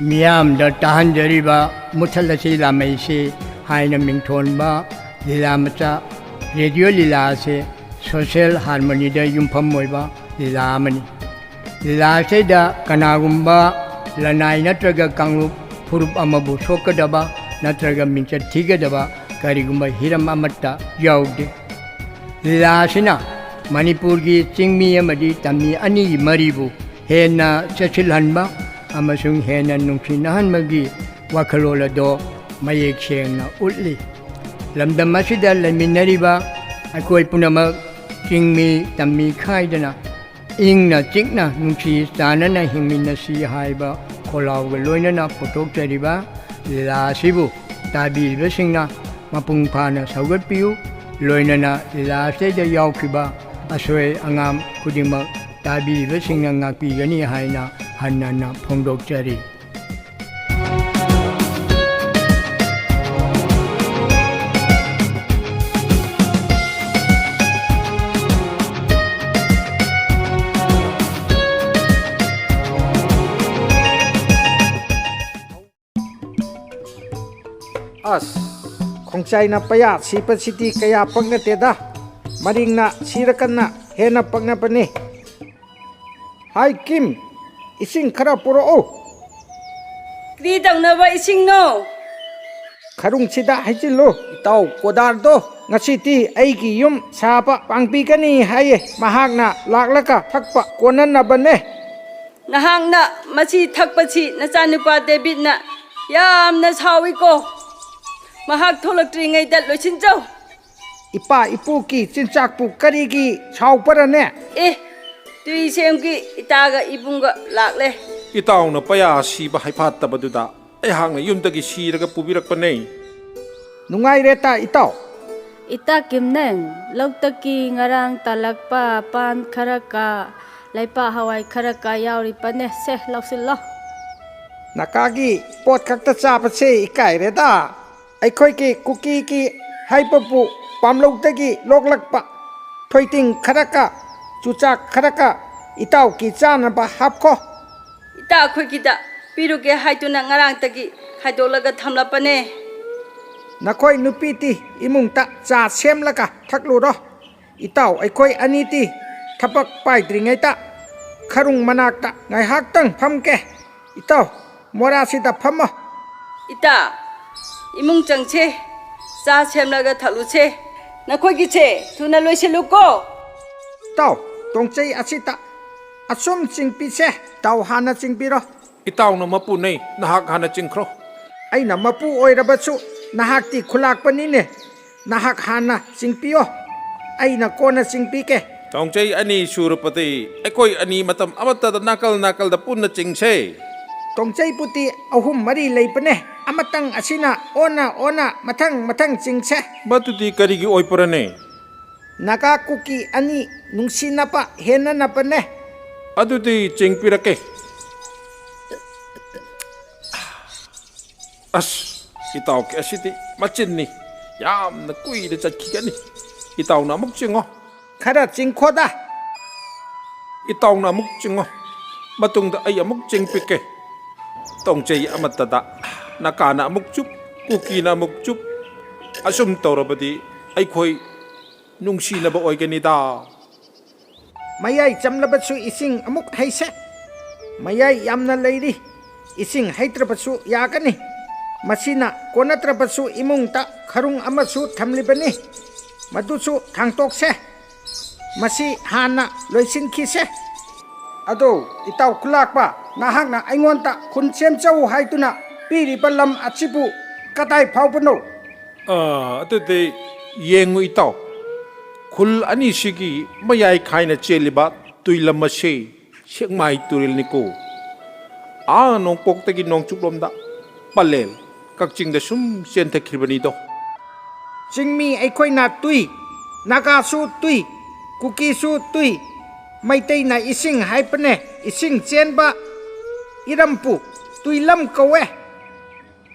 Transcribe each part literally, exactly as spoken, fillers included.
ꯃꯤꯌꯥꯝꯗ ꯇꯥꯍꯟꯖꯔꯤꯕ ꯃꯨꯊꯠꯂꯁꯤ ꯂꯥꯃꯩꯁꯤ ꯍꯥꯏꯅ ꯃꯤꯡꯊꯣꯟꯕ ꯂꯤꯂꯥ ꯃꯆꯥ, ꯔꯦꯗꯤꯑꯣ ꯂꯤꯂꯥ ꯑꯁꯤ ꯁꯣꯁꯤꯌꯦꯜ ꯍꯥꯔꯃꯣꯅꯤꯗ ꯌꯨꯝꯐꯝ ꯑꯣꯏꯕ ꯂꯤꯂꯥ ꯑꯃꯅꯤ꯫ ꯂꯤꯂꯥ ꯑꯁꯤꯗ ꯀꯅꯥꯒꯨꯝꯕ ꯂꯅꯥꯏ ꯅꯠꯇ꯭ꯔꯒ ꯀꯥꯡꯂꯨꯞ ꯐꯨꯔꯨꯞ ꯑꯃꯕꯨ ꯁꯣꯛꯀꯗꯕ ꯅꯠꯇ꯭ꯔꯒ ꯃꯤꯡꯆꯠ ꯊꯤꯒꯗꯕ ꯀꯔꯤꯒꯨꯝꯕ ꯍꯤꯔꯝ ꯑꯃꯠꯇ ꯌꯥꯎꯗꯦ꯫ ꯂꯤꯂꯥ ꯑꯁꯤꯅ ꯃꯅꯤꯄꯨꯔꯒꯤ ꯆꯤꯡꯃꯤ ꯑꯃꯗꯤ ꯇꯝꯃꯤ ꯑꯅꯤꯒꯤ ꯃꯔꯤꯕꯨ ꯍꯦꯟꯅ ꯆꯦꯠꯁꯤꯜꯍꯟꯕ ꯑꯃꯁꯨꯡ ꯍꯦꯟꯅ ꯅꯨꯡꯁꯤꯅꯍꯟꯕꯒꯤ ꯋꯥꯈꯜꯂꯣꯟ ꯑꯗꯨ ꯃꯌꯦꯛ ꯁꯦꯡꯅ ꯎꯠꯂꯤ꯫ ꯂꯝꯗꯝ ꯑꯁꯤꯗ ꯂꯩꯃꯤꯟꯅꯔꯤꯕ ꯑꯩꯈꯣꯏ ꯄꯨꯝꯅꯃꯛ ꯆꯤꯡꯃꯤ ꯇꯝꯃꯤ ꯈꯥꯏꯗꯅ ꯏꯪꯅ ꯆꯤꯛꯅ ꯅꯨꯡꯁꯤ ꯆꯥꯟꯅꯅ ꯍꯤꯡꯃꯤꯟꯅꯁꯤ ꯍꯥꯏꯕ ꯈꯣꯜꯂꯥꯎꯒ ꯂꯣꯏꯅꯅ ꯄꯨꯊꯣꯛꯆꯔꯤꯕ ꯂꯤꯂꯥ ꯑꯁꯤꯕꯨ ꯇꯥꯕꯤꯔꯤꯕꯁꯤꯡꯅ ꯃꯄꯨꯡ ꯐꯥꯅ ꯁꯧꯒꯠꯄꯤꯌꯨ꯫ ꯂꯣꯏꯅꯅ ꯂꯤꯂꯥ ꯑꯁꯤꯗ ꯌꯥꯎꯈꯤꯕ ꯑꯁꯣꯏ ꯑꯉꯥꯝ ꯈꯨꯗꯤꯡꯃꯛ ꯇꯥꯕꯤꯔꯤꯕꯁꯤꯡꯅ ꯉꯥꯛꯄꯤꯒꯅꯤ ꯍꯥꯏꯅ ꯍꯟꯅ ꯍꯟꯅ ꯐꯣꯡꯗꯣꯛꯆꯔꯤ꯫ ꯑꯁ, ꯈꯣꯡꯆꯥꯏꯅ ꯄꯩꯌꯥ ꯁꯤꯕꯁꯤꯗꯤ ꯀꯌꯥ ꯄꯛꯅꯗꯦꯗ꯫ ꯃꯔꯤꯡꯅ ꯁꯤꯔꯀꯟꯅ ꯍꯦꯟꯅ ꯄꯛꯅꯕꯅꯤ꯫ ꯍꯥꯏ ꯀꯤꯝ, ꯏꯁꯤꯡ ꯈꯔ ꯄꯨꯔꯛꯎ꯫ ꯀꯔꯤ ꯇꯧꯅꯕ ꯏꯁꯤꯡꯅꯣ? ꯈꯔꯨꯡꯁꯤꯗ ꯍꯩꯖꯤꯜꯂꯨ꯫ ꯏꯇꯥꯎ ꯀꯣꯗꯥꯔꯗꯣ ꯉꯁꯤꯗꯤ ꯑꯩꯒꯤ ꯌꯨꯝ ꯁꯥꯕ ꯄꯥꯡꯕꯤꯒꯅꯤ ꯍꯥꯏꯌꯦ꯫ ꯃꯍꯥꯛꯅ ꯂꯥꯛꯂꯒ ꯊꯛꯄ ꯀꯣꯟꯅꯅꯕꯅꯦ꯫ ꯅꯍꯥꯛꯅ ꯃꯁꯤ ꯊꯛꯄꯁꯤ ꯅꯆꯥꯅꯨꯄꯥ ꯗꯦꯕꯤꯠꯅ ꯌꯥꯝꯅ ꯁꯥꯎꯏꯀꯣ꯫ ꯃꯍꯥꯛ ꯊꯣꯛꯂꯛꯇ꯭ꯔꯤꯉꯩꯗ ꯂꯣꯏꯁꯤꯟꯖꯧ꯫ ꯏꯄꯥ ꯏꯄꯨꯒꯤ ꯆꯤꯟꯖꯥꯛꯄꯨ ꯀꯔꯤꯒꯤ ꯁꯥꯎꯕꯔꯅꯦ? ꯑꯦ, ꯇꯨꯏꯁꯦꯝꯒꯤ ꯏꯇꯥꯒ ꯏꯕꯨꯡꯒ ꯂꯥꯛꯂꯦ꯫ ꯏꯇꯥꯎꯅ ꯄꯩꯌꯥ ꯁꯤꯕ ꯍꯩꯐꯥꯠꯇꯕꯗꯨꯗ ꯑꯩꯍꯥꯛꯅ ꯌꯨꯝꯗꯒꯤ ꯁꯤꯔꯒ ꯄꯨꯕꯤꯔꯛꯄꯅꯦ꯫ ꯅꯨꯡꯉꯥꯏꯔꯦꯇ ꯏꯇꯥꯎ꯫ ꯏꯇꯥ ꯀꯤꯝꯅꯦꯟ, ꯂꯧꯇꯒꯤ ꯉꯔꯥꯡ ꯇꯥꯜꯂꯛꯄ ꯄꯥꯟ ꯈꯔꯒ ꯂꯩꯄꯥꯛ ꯍꯋꯥꯏ ꯈꯔꯒ ꯌꯥꯎꯔꯤꯕꯅꯦ꯫ ꯁꯦ, ꯂꯧꯁꯤꯜꯂꯣ꯫ ꯅꯥꯀꯥꯒꯤ ꯄꯣꯠ ꯈꯛꯇ ꯆꯥꯕꯁꯦ ꯏꯀꯥꯏꯔꯦꯗ꯫ ꯑꯩꯈꯣꯏꯒꯤ ꯀꯨꯀꯤꯒꯤ ꯍꯥꯏꯕꯕꯨ ꯄꯥꯝꯂꯧꯗꯒꯤ ꯂꯣꯛꯂꯛꯄ ꯊꯣꯏꯗꯤꯡ ꯈꯔꯒ ꯆꯨꯆꯥꯛ ꯈꯔꯒ ꯏꯇꯥꯎꯒꯤ ꯆꯥꯅꯕ ꯍꯥꯞꯈꯣ꯫ ꯏꯇꯥ ꯑꯩꯈꯣꯏꯒꯤꯗ ꯄꯤꯔꯨꯒꯦ ꯍꯥꯏꯗꯨꯅ ꯉꯔꯥꯡꯇꯒꯤ ꯈꯥꯏꯗꯣꯛꯂꯒ ꯊꯝꯂꯕꯅꯦ꯫ ꯅꯈꯣꯏ ꯅꯨꯄꯤꯗꯤ ꯏꯃꯨꯡꯗ ꯆꯥ ꯁꯦꯝꯂꯒ ꯊꯛꯂꯨꯔꯣ꯫ ꯏꯇꯥꯎ ꯑꯩꯈꯣꯏ ꯑꯅꯤꯗꯤ ꯊꯕꯛ ꯄꯥꯏꯗ꯭ꯔꯤꯉꯩꯗ ꯈꯔꯨꯡ ꯃꯅꯥꯛꯇ ꯉꯥꯏꯍꯥꯛꯇꯪ ꯐꯝꯒꯦ꯫ ꯏꯇꯥꯎ, ꯃꯣꯔꯥꯁꯤꯗ ꯐꯝꯃꯣ꯫ ꯏꯇꯥ, ꯏꯃꯨꯡ ꯆꯪꯁꯦ, ꯆꯥ ꯁꯦꯝꯂꯒ ꯊꯛꯂꯨꯁꯦ꯫ ꯅꯈꯣꯏꯒꯤꯁꯦ ꯊꯨꯅ ꯂꯣꯏꯁꯤꯜꯂꯨꯀꯣ꯫ ꯏꯇꯥꯎ, ꯇꯣꯡꯆꯩ ꯑꯁꯤꯗ ꯑꯁꯨꯝ ꯆꯤꯡꯕꯤꯁꯦ꯫ ꯏꯇꯥꯎ ꯍꯥꯟꯅ ꯆꯤꯡꯕꯤꯔꯣ꯫ ꯏꯇꯥꯎꯅ ꯃꯄꯨꯅꯦ, ꯅꯍꯥꯛ ꯍꯥꯟꯅ ꯆꯤꯡꯈ꯭ꯔꯣ꯫ ꯑꯩꯅ ꯃꯄꯨ ꯑꯣꯏꯔꯕꯁꯨ ꯅꯍꯥꯛꯇꯤ ꯈꯨꯂꯥꯛꯄꯅꯤꯅꯦ꯫ ꯅꯍꯥꯛ ꯍꯥꯟꯅ ꯆꯤꯡꯕꯤꯌꯣ, ꯑꯩꯅ ꯀꯣꯟꯅ ꯆꯤꯡꯕꯤꯒꯦ꯫ ꯇꯣꯡꯆꯩ ꯑꯅꯤ ꯁꯨꯔꯕꯗꯤ ꯑꯩꯈꯣꯏ ꯑꯅꯤ ꯃꯇꯝ ꯑꯃꯠꯇꯗ ꯅꯥꯀꯜ ꯅꯥꯀꯜꯗ ꯄꯨꯟꯅ ꯆꯤꯡꯁꯦ꯫ ꯇꯣꯡꯆꯩꯕꯨꯗꯤ ꯑꯍꯨꯝ ꯃꯔꯤ ꯂꯩꯕꯅꯦ, ꯑꯃꯇꯪ ꯑꯁꯤꯅ ꯑꯣꯟꯅ ꯑꯣꯟꯅ ꯃꯊꯪ ꯃꯊꯪ ꯆꯤꯡꯁꯦ꯫ ꯃꯗꯨꯗꯤ ꯀꯔꯤꯒꯤ ꯑꯣꯏꯕ꯭ꯔꯅꯦ? ꯅꯥꯒꯥ ꯀꯨꯀꯤ ꯑꯅꯤ ꯅꯨꯡꯁꯤꯅꯕ ꯍꯦꯟꯅꯅꯕꯅꯦ꯫ ꯑꯗꯨꯗꯤ ꯆꯤꯡꯕꯤꯔꯛꯀꯦ꯫ ꯑꯁ, ꯏꯇꯥꯎꯒꯤ ꯑꯁꯤꯗꯤ ꯃꯆꯤꯟꯅꯤ, ꯌꯥꯝꯅ ꯀꯨꯏꯅ ꯆꯠꯈꯤꯒꯅꯤ꯫ ꯏꯇꯥꯎꯅ ꯑꯃꯨꯛ ꯆꯤꯡꯉꯣ꯫ ꯈꯔ ꯆꯤꯡꯈꯣꯗ꯫ ꯏꯇꯥꯎꯅ ꯑꯃꯨꯛ ꯆꯤꯡꯉꯣ, ꯃꯇꯨꯡꯗ ꯑꯩ ꯑꯃꯨꯛ ꯆꯤꯡꯄꯤꯛꯀꯦ꯫ ꯇꯣꯡꯆꯩ ꯑꯃꯠꯇꯗ ꯅꯥꯒꯥꯅ ꯑꯃꯨꯛ ꯆꯨꯞ, ꯀꯨꯀꯤꯅ ꯑꯃꯨꯛ ꯆꯨꯞ, ꯑꯁꯨꯝ ꯇꯧꯔꯕꯗꯤ ꯑꯩꯈꯣꯏ ꯅꯨꯡꯁꯤꯅꯕ ꯑꯣꯏꯒꯅꯤꯗ꯫ ꯃꯌꯥꯏ ꯆꯝꯂꯕꯁꯨ ꯏꯁꯤꯡ ꯑꯃꯨꯛ ꯍꯩꯁꯦ꯫ ꯃꯌꯥꯏ ꯌꯥꯝꯅ ꯂꯩꯔꯤ, ꯏꯁꯤꯡ ꯍꯩꯇ꯭ꯔꯕꯁꯨ ꯌꯥꯒꯅꯤ꯫ ꯃꯁꯤꯅ ꯀꯣꯟꯅꯗ꯭ꯔꯕꯁꯨ ꯏꯃꯨꯡꯗ ꯈꯔꯨꯡ ꯑꯃꯁꯨ ꯊꯝꯂꯤꯕꯅꯤ, ꯃꯗꯨꯁꯨ ꯊꯥꯡꯇꯣꯛꯁꯦ꯫ ꯃꯁꯤ ꯍꯥꯟꯅ ꯂꯣꯏꯁꯤꯟꯈꯤꯁꯦ꯫ ꯑꯗꯣ, ꯏꯇꯥꯎ ꯈꯨꯂꯥꯛꯄ, ꯅꯍꯥꯛꯅ ꯑꯩꯉꯣꯟꯗ ꯈꯨꯟ ꯁꯦꯝꯖꯧ ꯍꯥꯏꯗꯨꯅ ꯄꯤꯔꯤꯕ ꯂꯝ ꯑꯁꯤꯕꯨ ꯀꯗꯥꯏ ꯐꯥꯎꯕꯅꯣ? ꯑꯥ, ꯑꯗꯨꯗꯤ ꯌꯦꯡꯉꯨ ꯏꯇꯥꯎ, ꯈꯨꯜ ꯑꯅꯤꯁꯤꯒꯤ ꯃꯌꯥꯏ ꯈꯥꯏꯅ ꯆꯦꯜꯂꯤꯕ ꯇꯨꯏꯂꯝ ꯑꯁꯤ ꯁꯦꯛꯃꯥꯏ ꯇꯨꯔꯦꯜꯅꯤꯀꯣ꯫ ꯑꯥ ꯅꯣꯡꯄꯣꯛꯇꯒꯤ ꯅꯣꯡꯆꯨꯞꯂꯣꯝꯗ ꯄꯂꯦꯜ, ꯀꯛꯆꯤꯡꯗ ꯁꯨꯝ ꯆꯦꯟꯊꯈ꯭ꯔꯤꯕꯅꯤꯗꯣ꯫ ꯆꯤꯡꯃꯤ ꯑꯩꯈꯣꯏꯅ ꯇꯨꯏ, ꯅꯥꯒꯥꯁꯨ ꯇꯨꯏ, ꯀꯨꯀꯤꯁꯨ ꯇꯨꯏ, ꯃꯩꯇꯩꯅ ꯏꯁꯤꯡ ꯍꯥꯏꯕꯅꯦ, ꯏꯁꯤꯡ ꯆꯦꯟꯕ ꯏꯔꯝꯄꯨ ꯇꯨꯏꯂꯝ ꯀꯧꯋꯦ꯫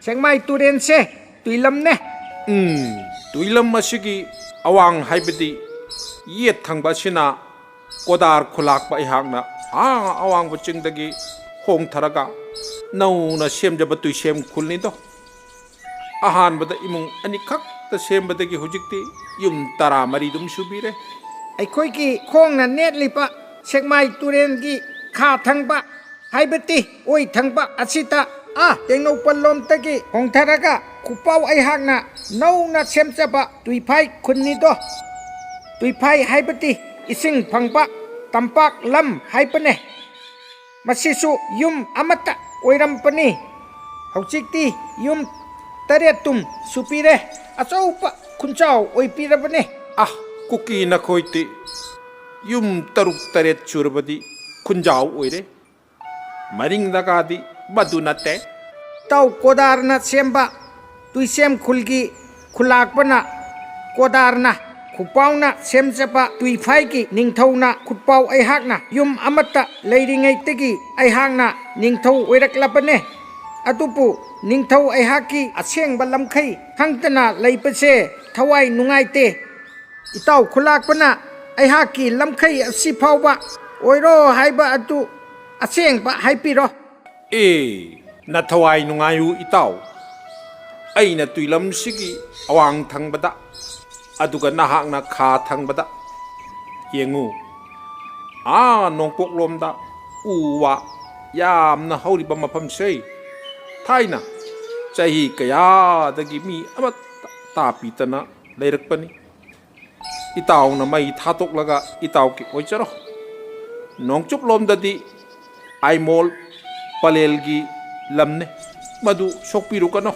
ꯁꯦꯛꯃꯥꯏ ꯇꯨꯔꯦꯟꯁꯦ ꯇꯨꯏꯂꯝꯅꯦ꯫ ꯎꯝ, ꯇꯨꯏꯂꯝ ꯑꯁꯤꯒꯤ ꯑꯋꯥꯡ ꯍꯥꯏꯕꯗꯤ ꯌꯦꯠ ꯊꯪꯕ ꯑꯁꯤꯅ ꯀꯣꯗꯥꯔ ꯈꯨꯂꯥꯛꯄ ꯑꯩꯍꯥꯛꯅ ꯑꯥ ꯑꯋꯥꯡꯕ ꯆꯤꯡꯗꯒꯤ ꯍꯣꯡꯊꯔꯒ ꯅꯧꯅ ꯁꯦꯝꯖꯕ ꯇꯨꯏꯁꯦꯝ ꯈꯨꯜꯅꯤꯗꯣ꯫ ꯑꯍꯥꯟꯕꯗ ꯏꯃꯨꯡ ꯑꯅꯤꯈꯛꯇ ꯁꯦꯝꯕꯗꯒꯤ ꯍꯧꯖꯤꯛꯇꯤ ꯌꯨꯝ ꯇꯔꯥꯃꯔꯤ ꯑꯗꯨꯝ ꯁꯨꯕꯤꯔꯦ꯫ ꯑꯩꯈꯣꯏꯒꯤ ꯈꯣꯡꯅ ꯅꯦꯠꯂꯤꯕ ꯁꯦꯛꯃꯥꯏ ꯇꯨꯔꯦꯜꯒꯤ ꯈꯥ ꯊꯪꯕ, ꯍꯥꯏꯕꯗꯤ ꯑꯣꯏ ꯊꯪꯕ ꯑꯁꯤꯗ, ꯑꯥ ꯇꯦꯡꯅꯧꯄꯜ ꯂꯣꯝꯗꯒꯤ ꯍꯣꯡꯊꯔꯒ ꯈꯨꯄꯥꯎ ꯑꯩꯍꯥꯛꯅ ꯅꯧꯅ ꯁꯦꯝꯖꯕ ꯇꯨꯏꯐꯥꯏ ꯈꯨꯟꯅꯤꯗꯣ꯫ ꯇꯨꯏꯐꯥꯏ ꯍꯥꯏꯕꯗꯤ ꯏꯁꯤꯡ ꯐꯪꯕ ꯇꯝꯄꯥꯛ ꯂꯝ ꯍꯥꯏꯕꯅꯦ꯫ ꯃꯁꯤꯁꯨ ꯌꯨꯝ ꯑꯃꯠꯇ ꯑꯣꯏꯔꯝꯕꯅꯤ꯫ ꯍꯧꯖꯤꯛꯇꯤ ꯌꯨꯝ ꯇꯔꯦꯠ ꯇꯨꯝ ꯁꯨꯄꯤꯔꯦ꯫ ꯑꯆꯧꯕ ꯈꯨꯟꯖꯥꯎ ꯑꯣꯏꯕꯤꯔꯕꯅꯦ꯫ ꯑ, ꯀꯨꯀꯤ ꯅꯈꯣꯏꯗꯤ ꯌꯨꯝ ꯇꯔꯨꯛ ꯇꯔꯦꯠ ꯁꯨꯔꯕꯗꯤ ꯈꯨꯟꯖꯥꯎ ꯑꯣꯏꯔꯦ꯫ ꯃꯔꯤꯡ ꯅꯥꯒꯥꯗꯤ ꯃꯗꯨ ꯅꯠꯇꯦ꯫ ꯏꯇꯥꯎ ꯀꯣꯗꯥꯔꯅ ꯁꯦꯝꯕ ꯇꯨꯏꯁꯦꯝ ꯈꯨꯜꯒꯤ ꯈꯨꯂꯥꯛꯄꯅ ꯀꯣꯗꯥꯔꯅ ꯈꯨꯄꯥꯎꯅ ꯁꯦꯝꯖꯕ ꯇꯨꯏꯐꯥꯏꯒꯤ ꯅꯤꯡꯊꯧꯅ ꯈꯨꯠꯄꯥꯎ ꯑꯩꯍꯥꯛꯅ ꯌꯨꯝ ꯑꯃꯠꯇ ꯂꯩꯔꯤꯉꯩꯗꯒꯤ ꯑꯩꯍꯥꯛꯅ ꯅꯤꯡꯊꯧ ꯑꯣꯏꯔꯛꯂꯕꯅꯦ꯫ ꯑꯗꯨꯕꯨ ꯅꯤꯡꯊꯧ ꯑꯩꯍꯥꯛꯀꯤ ꯑꯁꯦꯡꯕ ꯂꯝꯈꯩ ꯈꯪꯗꯅ ꯂꯩꯕꯁꯦ ꯊꯋꯥꯏ ꯅꯨꯡꯉꯥꯏꯇꯦ꯫ ꯏꯇꯥꯎ ꯈꯨꯂꯥꯛꯄꯅ ꯑꯩꯍꯥꯛꯀꯤ ꯂꯝꯈꯩ ꯑꯁꯤ ꯐꯥꯎꯕ ꯑꯣꯏꯔꯣ ꯍꯥꯏꯕ ꯑꯗꯨ ꯑꯁꯦꯡꯕ ꯍꯥꯏꯕꯤꯔꯣ꯫ ꯑꯦ, ꯅꯊꯋꯥꯏ ꯅꯨꯡꯉꯥꯏꯌꯨ ꯏꯇꯥꯎ꯫ ꯑꯩꯅ ꯇꯨꯏꯂꯝꯁꯤꯒꯤ ꯑꯋꯥꯡ ꯊꯪꯕꯗ, ꯑꯗꯨꯒ ꯅꯍꯥꯛꯅ ꯈꯥ ꯊꯪꯕꯗ ꯌꯦꯡꯉꯨ꯫ ꯑꯥ ꯅꯣꯡꯄꯣꯛꯂꯣꯝꯗ ꯎ ꯋꯥ ꯌꯥꯝꯅ ꯍꯧꯔꯤꯕ ꯃꯐꯝꯁꯦ ꯊꯥꯏꯅ ꯆꯍꯤ ꯀꯌꯥꯗꯒꯤ ꯃꯤ ꯑꯃꯠꯇ ꯇꯥ ꯄꯤꯗꯅ ꯂꯩꯔꯛꯄꯅꯤ꯫ ꯏꯇꯥꯎꯅ ꯃꯩ ꯊꯥꯗꯣꯛꯂꯒ ꯏꯇꯥꯎꯒꯤ ꯑꯣꯏꯖꯔꯣ꯫ ꯅꯣꯡꯆꯨꯞꯂꯣꯝꯗꯗꯤ ꯑꯥꯏꯃꯣꯜ ꯄꯂꯦꯜꯒꯤ ꯂꯝꯅꯦ, ꯃꯗꯨ ꯁꯣꯛꯄꯤꯔꯨꯒꯅꯣ꯫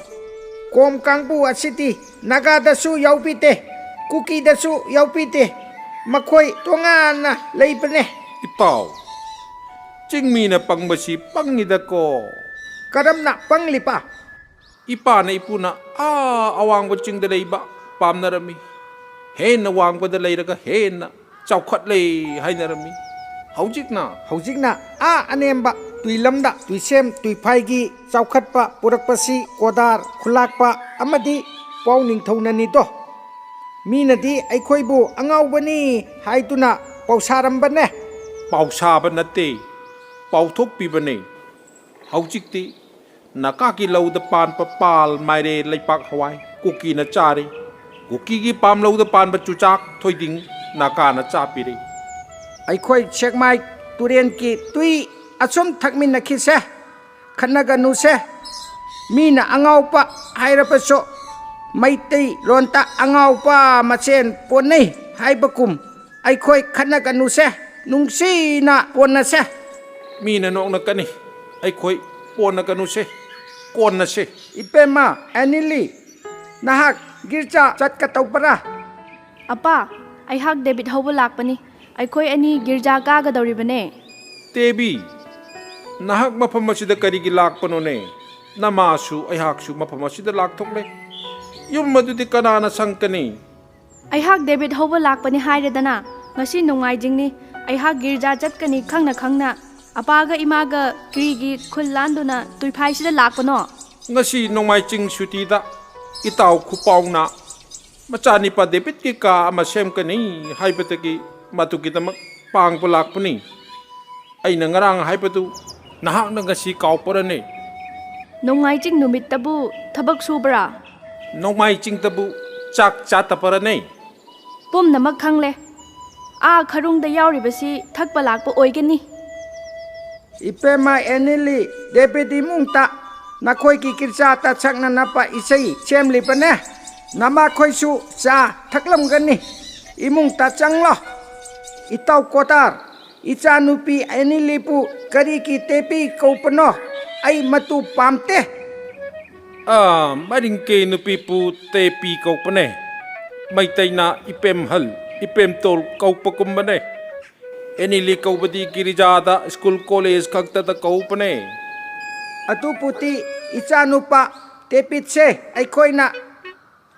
ꯀꯣꯝ ꯀꯥꯡꯕꯨ ꯑꯁꯤꯗꯤ ꯅꯥꯒꯥꯗꯁꯨ ꯌꯥꯎꯕꯤꯗꯦ, ꯀꯨꯀꯤꯗꯁꯨ ꯌꯥꯎꯕꯤꯗꯦ, ꯃꯈꯣꯏ ꯇꯣꯉꯥꯟꯅ ꯂꯩꯕꯅꯦ꯫ ꯏꯇꯥꯎ, ꯆꯤꯡꯃꯤꯅ ꯄꯪꯕꯁꯤ ꯄꯪꯉꯤꯗꯀꯣ꯫ ꯀꯔꯝꯅ ꯄꯪꯂꯤꯕ? ꯏꯄꯥꯅ ꯏꯄꯨꯅ ꯑꯥ ꯑꯋꯥꯡꯕ ꯆꯤꯡꯗ ꯂꯩꯕ ꯄꯥꯝꯅꯔꯝꯃꯤ꯫ ꯍꯦꯟꯅ ꯋꯥꯡꯕꯗ ꯂꯩꯔꯒ ꯍꯦꯟꯅ ꯆꯥꯎꯈꯠꯂꯦ ꯍꯥꯏꯅꯔꯝꯃꯤ꯫ ꯍꯧꯖꯤꯛꯅ ꯍꯧꯖꯤꯛꯅ ꯑꯥ ꯑꯅꯦꯝꯕ ꯇꯨꯏꯂꯝꯗ ꯇꯨꯏꯁꯦꯝ ꯇꯨꯏꯐꯥꯏꯒꯤ ꯆꯥꯎꯈꯠꯄ ꯄꯨꯔꯛꯄꯁꯤ ꯀꯣꯗꯥꯔ ꯈꯨꯂꯥꯛꯄ ꯑꯃꯗꯤ ꯄꯥꯎ ꯅꯤꯡꯊꯧꯅꯅꯤꯗꯣ꯫ ꯃꯤꯅꯗꯤ ꯑꯩꯈꯣꯏꯕꯨ ꯑꯉꯥꯎꯕꯅꯤ ꯍꯥꯏꯗꯨꯅ ꯄꯥꯎꯁꯥꯔꯝꯕꯅꯦ꯫ ꯄꯥꯎꯁꯥꯕ ꯅꯠꯇꯦ, ꯄꯥꯎꯊꯣꯛꯄꯤꯕꯅꯦ꯫ ꯍꯧꯖꯤꯛꯇꯤ ꯅꯥꯒꯥꯒꯤ ꯂꯧꯗ ꯄꯥꯟꯕ ꯄꯥꯜ, ꯃꯥꯏꯔꯦꯟ, ꯂꯩꯄꯥꯛ ꯍꯋꯥꯏ ꯀꯨꯀꯤꯅ ꯆꯥꯔꯤ꯫ ꯀꯨꯀꯤꯒꯤ ꯄꯥꯝꯂꯧꯗ ꯄꯥꯟꯕ ꯆꯨꯖꯥꯛ, ꯊꯣꯏꯗꯤꯡ ꯅꯥꯒꯥꯅ ꯆꯥ ꯄꯤꯔꯤ꯫ ꯑꯩꯈꯣꯏ ꯁꯦꯛꯃꯥꯏ ꯇꯨꯔꯦꯟꯒꯤ ꯇꯨꯏ ꯑꯁꯨꯝ ꯊꯛꯃꯤꯟꯅꯈꯤꯁꯦ, ꯈꯠꯅꯒꯅꯨꯁꯦ꯫ ꯃꯤꯅ ꯑꯉꯥꯎꯕ ꯍꯥꯏꯔꯕꯁꯨ ꯃꯩꯇꯩꯂꯣꯟꯗ ꯑꯉꯥꯎꯕ ꯃꯁꯦꯟ ꯄꯣꯟꯅꯩ ꯍꯥꯏꯕꯒꯨꯝ ꯑꯩꯈꯣꯏ ꯈꯠꯅꯒꯅꯨꯁꯦ, ꯅꯨꯡꯁꯤꯅ ꯄꯣꯟꯅꯁꯦ꯫ ꯃꯤꯅ ꯅꯣꯛꯅꯀꯅꯤ, ꯑꯩꯈꯣꯏ ꯄꯣꯟꯅꯒꯅꯨꯁꯦ, ꯀꯣꯟꯅꯁꯦ꯫ ꯏꯕꯦꯝꯃ ꯑꯦꯅꯤꯂꯤ, ꯅꯍꯥꯛ ꯒꯤꯔꯖꯥ ꯆꯠꯀꯗꯧꯕꯔꯥ? ꯑꯄꯥ, ꯑꯩꯍꯥꯛ ꯗꯦꯕꯤꯠ ꯍꯧꯕ ꯂꯥꯛꯄꯅꯤ꯫ ꯑꯩꯈꯣꯏ ꯑꯅꯤ ꯒꯤꯔꯖꯥ ꯀꯥꯒꯗꯧꯔꯤꯕꯅꯦ꯫ ꯇꯦꯕꯤ, ꯅꯍꯥꯛ ꯃꯐꯝ ꯑꯁꯤꯗ ꯀꯔꯤꯒꯤ ꯂꯥꯛꯄꯅꯣꯅꯦ? ꯅꯃꯥꯁꯨ ꯑꯩꯍꯥꯛꯁꯨ ꯃꯐꯝ ꯑꯁꯤꯗ ꯂꯥꯛꯊꯣꯛꯂꯦ꯫ ꯌꯨꯝ ꯑꯗꯨꯗꯤ ꯀꯅꯥꯅ ꯁꯪꯀꯅꯤ? ꯑꯩꯍꯥꯛ ꯗꯦꯕꯤꯠ ꯍꯧꯕ ꯂꯥꯛꯄꯅꯤ ꯍꯥꯏꯔꯦꯗꯅ꯫ ꯉꯁꯤ ꯅꯣꯡꯃꯥꯏꯖꯤꯡꯅꯤ꯫ ꯑꯩꯍꯥꯛ ꯒꯤꯔꯖꯥ ꯆꯠꯀꯅꯤ ꯈꯪꯅ ꯈꯪꯅ ꯑꯄꯥꯒ ꯏꯃꯥꯒ ꯀ꯭ꯔꯤꯒꯤ ꯈꯨꯜ ꯂꯥꯟꯗꯨꯅ ꯇꯨꯏꯐꯥꯏꯁꯤꯗ ꯂꯥꯛꯄꯅꯣ? ꯉꯁꯤ ꯅꯣꯡꯃꯥꯏꯖꯤꯡ ꯁꯨꯇꯤꯗ ꯏꯇꯥꯎ ꯈꯨꯄꯥꯎꯅ ꯃꯆꯥꯅꯤꯄꯥ ꯗꯦꯕꯤꯠꯀꯤ ꯀꯥ ꯑꯃ ꯁꯦꯝꯒꯅꯤ ꯍꯥꯏꯕꯗꯒꯤ ꯃꯗꯨꯒꯤꯗꯃꯛ ꯄꯥꯡꯕ ꯂꯥꯛꯄꯅꯤ꯫ ꯑꯩꯅ ꯉꯔꯥꯡ ꯍꯥꯏꯕꯗꯨ ꯅꯍꯥꯛꯅ ꯉꯁꯤ ꯀꯥꯎꯄꯔꯅꯦ? ꯅꯣꯡꯃꯥꯏꯖꯤꯡ ꯅꯨꯃꯤꯠꯇꯕꯨ ꯊꯕꯛ ꯁꯨꯕ꯭ꯔꯥ? ꯅꯣꯡꯃꯥꯏꯖꯤꯡꯗꯕꯨ ꯆꯥꯛ ꯆꯥꯇꯕꯔꯅꯦ? ꯄꯨꯝꯅꯃꯛ ꯈꯪꯂꯦ꯫ ꯑꯥ ꯈꯔꯨꯡꯗ ꯌꯥꯎꯔꯤꯕꯁꯤ ꯊꯛꯄ ꯂꯥꯛꯄ ꯑꯣꯏꯒꯅꯤ꯫ ꯏꯕꯦꯝꯃ ꯑꯦꯅꯤꯂꯤ, ꯗꯦꯕꯤꯠ ꯏꯃꯨꯡꯗ ꯅꯈꯣꯏꯒꯤ ꯒꯤꯔꯖꯥꯗ ꯁꯛꯅꯅꯕ ꯏꯁꯩ ꯁꯦꯝꯂꯤꯕꯅꯦ꯫ ꯅꯃꯥꯈꯣꯏꯁꯨ ꯆꯥ ꯊꯛꯂꯝꯒꯅꯤ꯫ ꯏꯃꯨꯡꯗ ꯆꯪꯂꯣ꯫ ꯏꯇꯥꯎ ꯀꯣꯇꯥꯔ, ꯏꯆꯥꯅꯨꯄꯤ ꯑꯦꯅꯤꯂꯤꯕꯨ ꯀꯔꯤꯒꯤ ꯇꯦꯄꯤ ꯀꯧꯕꯅꯣ? ꯑꯩ ꯃꯗꯨ ꯄꯥꯝꯗꯦ꯫ ꯑꯥ, ꯃꯔꯤꯡꯀꯦ ꯅꯨꯄꯤꯕꯨ ꯇꯦꯄꯤ ꯀꯧꯕꯅꯦ꯫ ꯃꯩꯇꯩꯅ ꯏꯄꯦꯝꯍꯜ, ꯏꯄꯦꯝꯇꯣꯜ ꯀꯧꯕꯒꯨꯝꯕꯅꯦ꯫ ꯑꯦꯅꯤꯂꯤ ꯀꯧꯕꯗꯤ ꯒꯤꯔꯤꯖꯥꯗ ꯁ꯭ꯀꯨꯜ ꯀꯣꯂꯦꯖ ꯈꯛꯇꯗ ꯀꯧꯕꯅꯦ꯫ ꯑꯗꯨꯕꯨꯗꯤ ꯏꯆꯥꯅꯨꯄꯥ ꯇꯦꯄꯤꯠꯁꯦ ꯑꯩꯈꯣꯏꯅ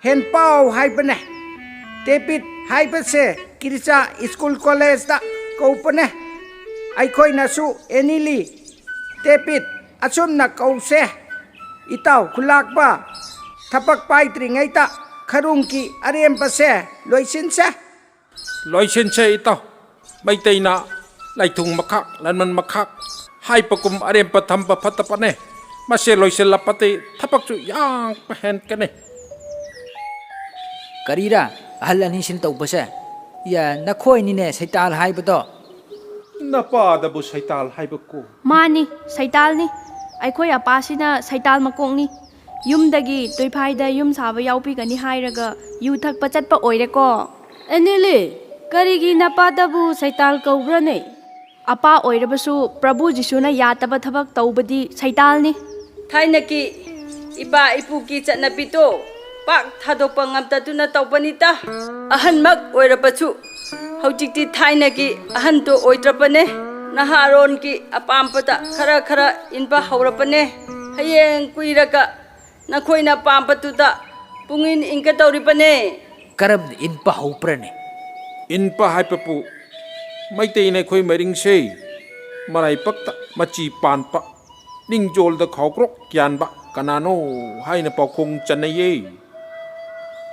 ꯍꯦꯟꯄꯥꯎ ꯍꯥꯏꯕꯅꯦ꯫ ꯇꯦꯄꯤꯠ ꯍꯥꯏꯕꯁꯦ ꯒꯤꯔꯤꯖꯥ ꯁ꯭ꯀꯨꯜ ꯀꯣꯂꯦꯖꯇ ꯀꯧꯕꯅꯦ꯫ ꯑꯩꯈꯣꯏꯅꯁꯨ ꯑꯦꯅꯤꯂꯤ, ꯇꯦꯄꯤꯠ ꯑꯁꯨꯝꯅ ꯀꯧꯁꯦ꯫ ꯏꯇꯥꯎ ꯈꯨꯂꯥꯛꯄ, ꯊꯕꯛ ꯄꯥꯏꯗ꯭ꯔꯤꯉꯩꯗ ꯈꯔꯨꯡꯒꯤ ꯑꯔꯦꯝꯕꯁꯦ ꯂꯣꯏꯁꯤꯟꯁꯦ꯫ ꯂꯣꯏꯁꯤꯟꯁꯦ ꯏꯇꯥꯎ꯫ ꯃꯩꯇꯩꯅ ꯂꯥꯏꯊꯨꯡ ꯃꯈꯥꯛ, ꯂꯟꯃꯟ ꯃꯈꯥꯛ ꯍꯥꯏꯕꯒꯨꯝ ꯑꯔꯦꯝꯕ ꯊꯝꯕ ꯐꯠꯇꯕꯅꯦ꯫ ꯃꯁꯦ ꯂꯣꯏꯁꯤꯜꯂꯕꯗꯤ ꯊꯕꯛꯁꯨ ꯌꯥꯡꯕ ꯍꯦꯟꯒꯅꯤ꯫ ꯀꯔꯤꯔꯥ ꯑꯍꯜ ꯑꯅꯤꯁꯤꯅ ꯇꯧꯕꯁꯦ? ꯌꯥ, ꯅꯈꯣꯏꯅꯤꯅꯦ ꯁꯩꯇꯥꯜ ꯍꯥꯏꯕꯗꯣ꯫ ꯅꯄꯥꯗꯕꯨ ꯁꯩꯇꯥꯜ ꯍꯥꯏꯕꯀꯣ? ꯃꯥꯅꯤ, ꯁꯩꯇꯥꯜꯅꯤ꯫ ꯑꯩꯈꯣꯏ ꯑꯄꯥꯁꯤꯅ ꯁꯩꯇꯥꯜ ꯃꯀꯣꯛꯅꯤ꯫ ꯌꯨꯝꯗꯒꯤ ꯇꯨꯏꯐꯥꯏꯗ ꯌꯨꯝ ꯁꯥꯕ ꯌꯥꯎꯕꯤꯒꯅꯤ ꯍꯥꯏꯔꯒ ꯌꯨ ꯊꯛꯄ ꯆꯠꯄ ꯑꯣꯏꯔꯦꯀꯣ꯫ ꯑꯦꯅꯤꯂꯤ, ꯀꯔꯤꯒꯤ ꯅꯄꯥꯗꯕꯨ ꯁꯩꯇꯥꯜ ꯀꯧꯕ꯭ꯔꯅꯦ? ꯑꯄꯥ ꯑꯣꯏꯔꯕꯁꯨ ꯄ꯭ꯔꯚꯨ ꯖꯤꯁꯨꯅ ꯌꯥꯗꯕ ꯊꯕꯛ ꯇꯧꯕꯗꯤ ꯁꯩꯇꯥꯜꯅꯤ꯫ ꯊꯥꯏꯅꯒꯤ ꯏꯄꯥ ꯏꯄꯨꯒꯤ ꯆꯠꯅꯕꯤꯗꯣ ꯄꯥꯛ ꯊꯥꯗꯣꯛꯄ ꯉꯝꯗꯗꯨꯅ ꯇꯧꯕꯅꯤꯗ꯫ ꯑꯍꯟꯃꯛ ꯑꯣꯏꯔꯕꯁꯨ ꯍꯧꯖꯤꯛꯇꯤ ꯊꯥꯏꯅꯒꯤ ꯑꯍꯟꯗꯣ ꯑꯣꯏꯗ꯭ꯔꯕꯅꯦ꯫ ꯅꯍꯥꯔꯣꯟꯒꯤ ꯑꯄꯥꯝꯕꯗ ꯈꯔ ꯈꯔ ꯏꯟꯕ ꯍꯧꯔꯕꯅꯦ꯫ ꯍꯌꯦꯡ ꯀꯨꯏꯔꯒ ꯅꯈꯣꯏꯅ ꯄꯥꯝꯕꯗꯨꯗ ꯄꯨꯡꯏꯟ ꯏꯟꯒꯗꯧꯔꯤꯕꯅꯦ꯫ ꯀꯔꯝꯅ ꯏꯟꯕ ꯍꯧꯕ꯭ꯔꯅꯦ? ꯏꯟꯕ ꯍꯥꯏꯕꯕꯨ ꯃꯩꯇꯩꯅ ꯑꯩꯈꯣꯏ ꯃꯔꯤꯡꯁꯦ ꯃꯔꯥꯏꯕꯛꯇ ꯃꯆꯤ ꯄꯥꯟꯕ, ꯅꯤꯡꯖꯣꯜꯗ ꯈꯥꯎꯀ꯭ꯔꯣꯛ ꯌꯥꯟꯕ ꯀꯅꯥꯅꯣ ꯍꯥꯏꯅ ꯄꯥꯎꯈꯣꯡ ꯆꯟꯅꯩꯌꯦ꯫